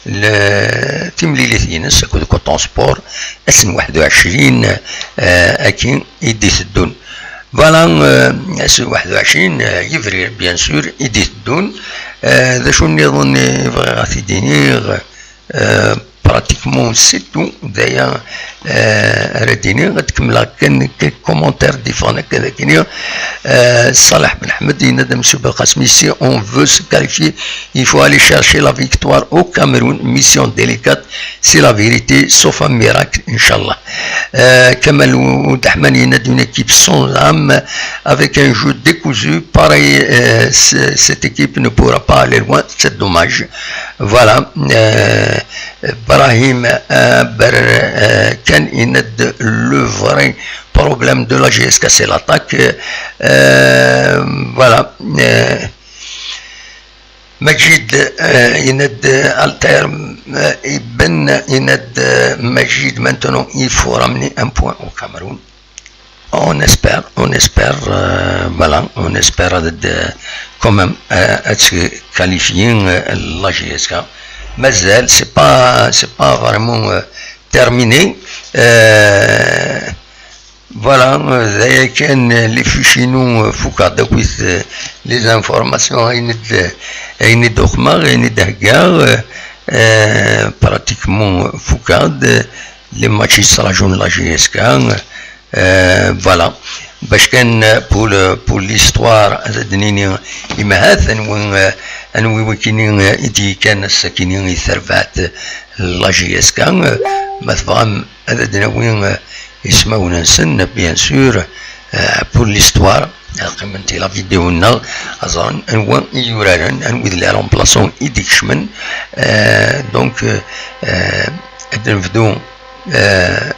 le, timlilit-ines akked Coton Sport, ass n waḥed u ɛecrin, euh, akin i d-iteddun. Voilà, euh, ass n waḥed u ɛecrin, euh, yebrir, bien sûr, i d-iteddun. Euh, d acu nniḍen i bɣiɣ ad t-id-iniɣ? Euh, pratiquement c'est tout. D aya, euh, ara d-iniɣ, ad kemmleɣ kan quelques commentaires différents akka d akini. Euh, Salah Ben Ahmed yenna-d, Monsieur Belkacem, si on veut se qualifier, il faut aller chercher la victoire au Cameroun. Mission délicate, c'est la vérité, sauf un miracle, Inch'Allah. Euh, Kamal Oudahman yenna-d, une équipe sans âme, avec un jeu décousu. Pareil, euh, c-, cette équipe ne pourra pas aller loin, c'est dommage. Voilà. Euh, Brahim, euh, Ber-, euh, Ken yenna-d, le vrai problème de la J S K, c'est l'attaque. Euh, voilà. Euh, Majid, euh, yenna-d, Alter, euh, Ibn, yenna-d, euh, Majid, maintenant, il faut ramener un point au Cameroun. On espère, on espère, euh, voilà, on espère, euh, quand même, euh, être qualifié, euh, la J S K. Mais elle, c'est pas, c'est pas vraiment, euh, terminé. Euh, voilà, euh, d aya kan, euh, les fichiers-inu, euh, fukeɣ-d akk, euh, les informations, ayen i d-, ayen i d-uqmeɣ, ayen i d-heggaɣ, euh, euh, pratiquement, euh, fukeɣ-d, euh, les matchs yettraǧun la J S K, euh, voilà. Bac kan, euh, pour le, pour l'histoire, ad d-nini, imahat, anwi, euh, anwi wikini, euh, i d-yekkan ass-akini i terbaɛt, euh, la J S K, euh, ma tebɣam, ad d-nawi, euh, ismawen-nsen, bien sûr, euh, pour l'histoire, ad qqimen di la vidéo-nneɣ, ad ẓren anwa i yuraren, anwi d les remplaçants i d-ikecmen, euh, donc, euh, euh, ad nebdu, euh,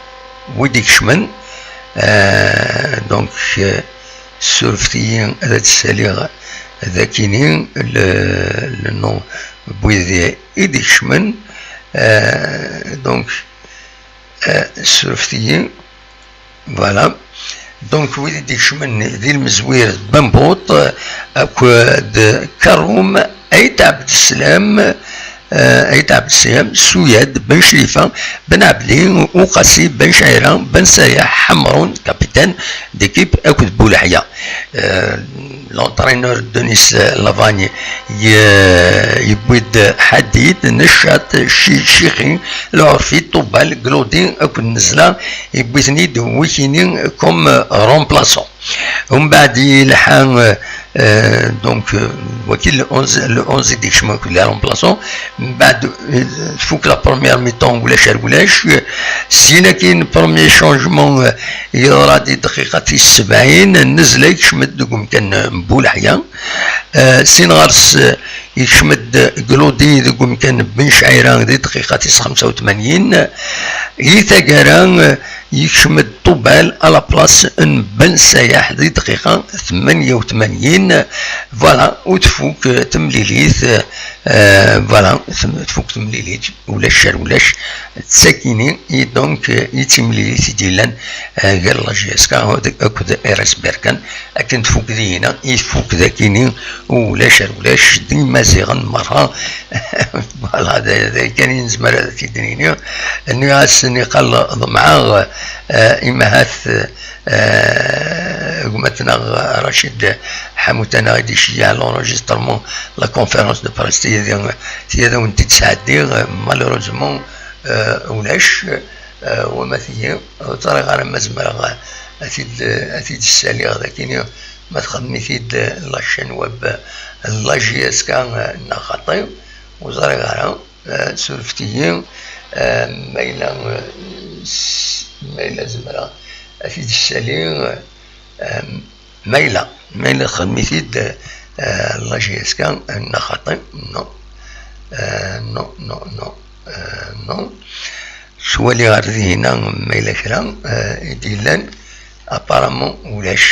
wi d-ikecmen, euh, donc, euh, surfet-iyi ad d-ssaliɣ dakini le, le nom n wid i d-ikecmen, euh, donc, euh, surfet-iyi, voilà. Donc, wid i d-ikecmen di lmezwir d Bambuṭ, akked Karum, Ayt Ɛebdeslam, eh, Ayt Ɛebdeslam, Suyad, Ben Crifa, Ben Ɛebli, Uqasi, Ben Cɛira, Ben Sayaḥ, Ḥemrun, capitaine d'équipe, akked Bulaḥya. Eh, l'entraîneur Denis Lavagne, ye-, yewwi-d Ḥadid, Neccat, Ci-, Cixi, Lɛurfi, Ṭubal, Glodi, akked Nezla, yewwi-ten-id wikini comme, euh, remplaçant. Umbeɛd yelḥa, euh, euh, donc, euh, waki le onze, le onze i d-ikcem akked les remplaçants. Mbeɛd, euh, tfuk la première mi-temps, ulac ar ulac. Syin akin, premier changement, euh, yeḍra di dqiqa tis sebɛin, Nezla yekcem-d deg umkan n Bulaḥya. Euh, sin ɣer-s, euh, yekcem-d Glodi deg umkan n Ben Cɛira di dqiqa tis xemsa u tmanyin. Di taggara, euh, yekcem-d Ṭubal à la place n Ben Sayaḥ di dqiqa tmanya u tmanyin. Voilà, u tfuk, euh, temlilit, euh, voilà, tem-, tfuk temlilit, ulac ar ulac, d takini i donc, euh, i d timlilit i d-yellan, euh, gar la J S K akked R S Berkane. Akken tfuk dihina, i tfuk dakini, ulac ar ulac, d Imaziɣen merra. Voilà, d, d ayen kan i nezmer ad t-id-nini. Nniɣ-as, niqal ḍemɛeɣ, euh, imahat, euh, gma-tneɣ Racid Ḥamuta-neɣ i d-iceyyeɛ l'enregistrement, la conférence de presse, tiyada, tiyada wen-t-id-sɛeddiɣ, malheureusement, euh, ulac, euh, wama tigi, ur ẓriɣ ara ma zemreɣ ad t-id-, ad t-id-ssaliɣ dakini, ma txeddem-it-id la chaîne web n la J S K, euh, neɣ xaṭi, ur ẓriɣ ara. Eh, surfet-iyi, eh, ma yella, eh, s-, ma yella zemreɣ ad t-id-ssali, eh, ma yella, ma yella txedm-it-id, eh, la J S K, eh, neɣ xaṭi, non. Eh, non, non, non, eh, non. Swali ɣer dihina ma yella kra, eh, i d-yellan. Apparemment ulac,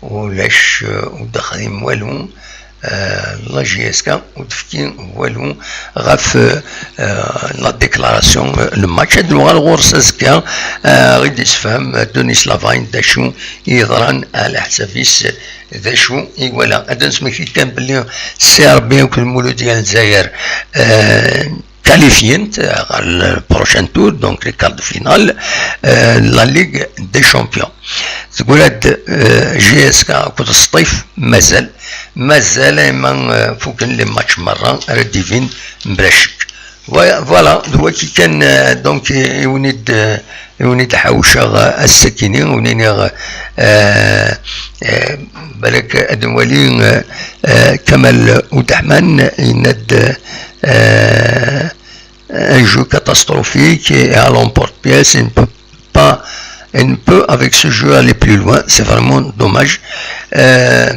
ulac, euh, ur d-xdim walu, euh, la J S K ur d-tefki walu ɣef, euh, la déclaration, euh, le match. Ad nuɣal ɣur-s azekka, euh, i d-isefhem, euh, Denis Lavagne d acu i yeḍran, ɛla ḥsab-is, d acu i iwala. Ad d-nesmekti kan belli C R B akked Mulud n Lezzayer, euh, qualifié-nt, euh, ɣer le prochain tour, donc les quarts de finale, euh, la Ligue des Champions. Teggra-d, euh, J S K akked Sṭif, mazal, mazal, ayma, euh, fuken les matchs merra, ara d-ibin mebla ccek. Voilà, voilà, d waki kan, euh, donc, i, i wen-id, euh, i wen-id-ḥawceɣ, euh, ass-akini, wen-iniɣ, euh, euh, balak ad nwali, euh, euh, Kamal Udeḥman, yenna-d, euh, un jeu catastrophique et à l'emporte-pièce, il ne peut pas, il ne peut avec ce jeu aller plus loin, c'est vraiment dommage. Euh,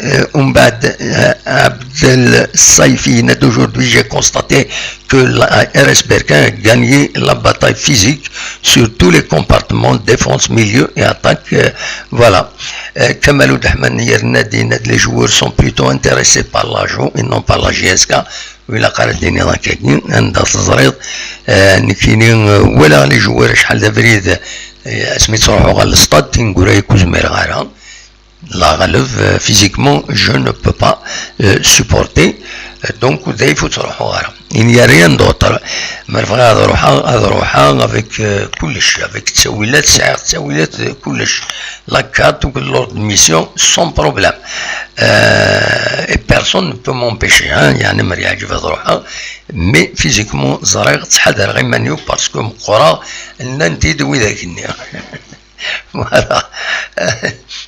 euh, Umbeɛd, euh, Abdel Saifi, il a dit aujourd'hui, j'ai constaté que la R S Berkane a gagné la bataille physique sur tous les compartiments, défense, milieu et attaque. Euh, voilà. Euh, Kamal Udeḥman, il a dit, les joueurs sont plutôt intéressés par la joue et non par la J S K. Ilaq ara d-iniḍ akkagi, anda teẓriḍ, eh, nekkini, eh, walaɣ les joueurs acḥal d abrid, eh, asmi ttruḥuɣ ɣer lestad, tineggura-ya ur zmireɣ ara. La ɣaleb, eh, physiquement, je ne peux pas, eh, supporter. Eh, donc, d ayf ur ttruḥuɣ ara. Il n'y a rien d'autre. Ma bɣiɣ ad ruḥeɣ, ad ruḥeɣ avec, eh, kullec, avec ttawilat, sɛiɣ ttawilat, eh, kullec. La carte ou l'ordre de mission, sans problème. Euh, et personne ne peut m'empêcher, hein, يعني, ma yeɛǧeb ad ruḥeɣ, mais physiquement, ẓriɣ, ttḥadareɣ iman-iw parce que meqqreɣ, llan-t-id widak-nni. Voilà.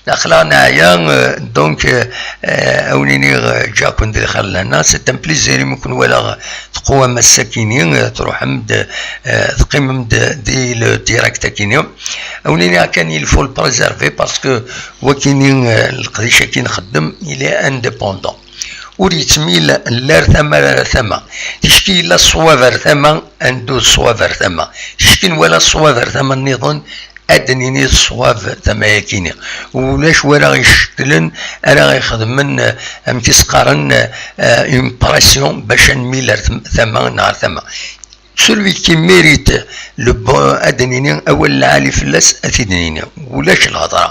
Aql-aɣ neɛya, euh, donc, euh, euh, a wen-iniɣ, euh, ǧǧiɣ-ken di lxir lehna. C'est un plaisir imi ken-walaɣ teqwam ass-akini, euh, truḥem-d, euh, teqqimem-d di le direct-akini. A wen-iniɣ kan, il faut le préserver parce que wakini, euh, leqdic-aki nxeddem, il est indépendant. Ur yettmil la ar tama ar tama. Ticki yella ṣṣwab ar tama, ad neddu d ṣṣwab ar tama. Ticki nwala ṣṣwab ar tama nniḍen, ad d-nini d ṣṣwab tama-yakini. Ulac wara ɣ-icekklen, ara ɣ-ixedmen, eh, amek i s-qqaren, eh, eh, une pression bac ad nmil ar tem-, tama neɣ ar tama. Celui qui mérite le bon, ad d-nini awal lɛali fell-as, ad t-id-nini. Ulac lhedra.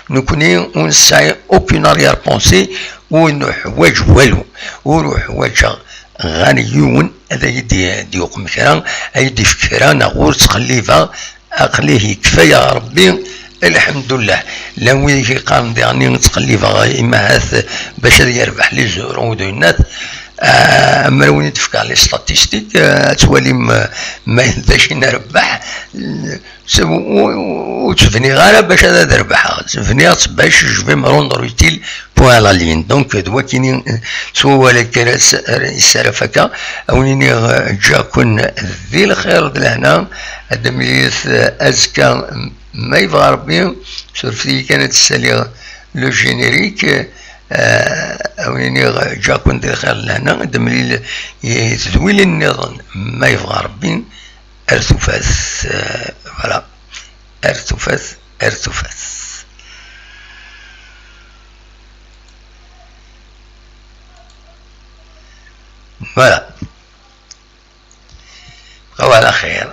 Nekkni ur nesɛi aucune arrière-pensée, ur nuḥwaǧ walu. Ur uḥwaǧeɣ ɣer yiwen ad yi-d-yuqem kra, ad yi-d-ifk kra, neɣ ur ttqellibeɣ. Aql-i yekfa-yaɣ Ṛebbi, lḥemdullah. Llan wid i k-yeqqaren diɣen ttqellibeɣ, imahat bac ad yerbeḥ les euros ou des notes. Ah, ammer win i d-fkeɣ les statistiques, ah, ad twalim, ah, ma d acu i nrebbeḥ. S-, ur, ur, ur ttbniɣ ara bac ad, ad rebḥeɣ. Bniɣ-tt bac je vais me rendre utile pour la ligne. Donc, d wakini, eh, s wawal akka ara s-, ara, i s-ara fakkeɣ, a wen-iniɣ, eh, ǧǧiɣ-ken di lxir d lehna, ad d-nemlilet, eh, azekka, m-, ma yebɣa Rebbi, surfet-iyi kan ad d-ssaliɣ le générique, eh, a wen-iniɣ, ǧǧiɣ-ken di lxir d lehna, ad d-nemlil i tedwilin nniḍen, ma yebɣa Rebbi, ar tufat, eh, voilà, ar tufat, ar tufat. Voilà. Bqaw ɛla xir.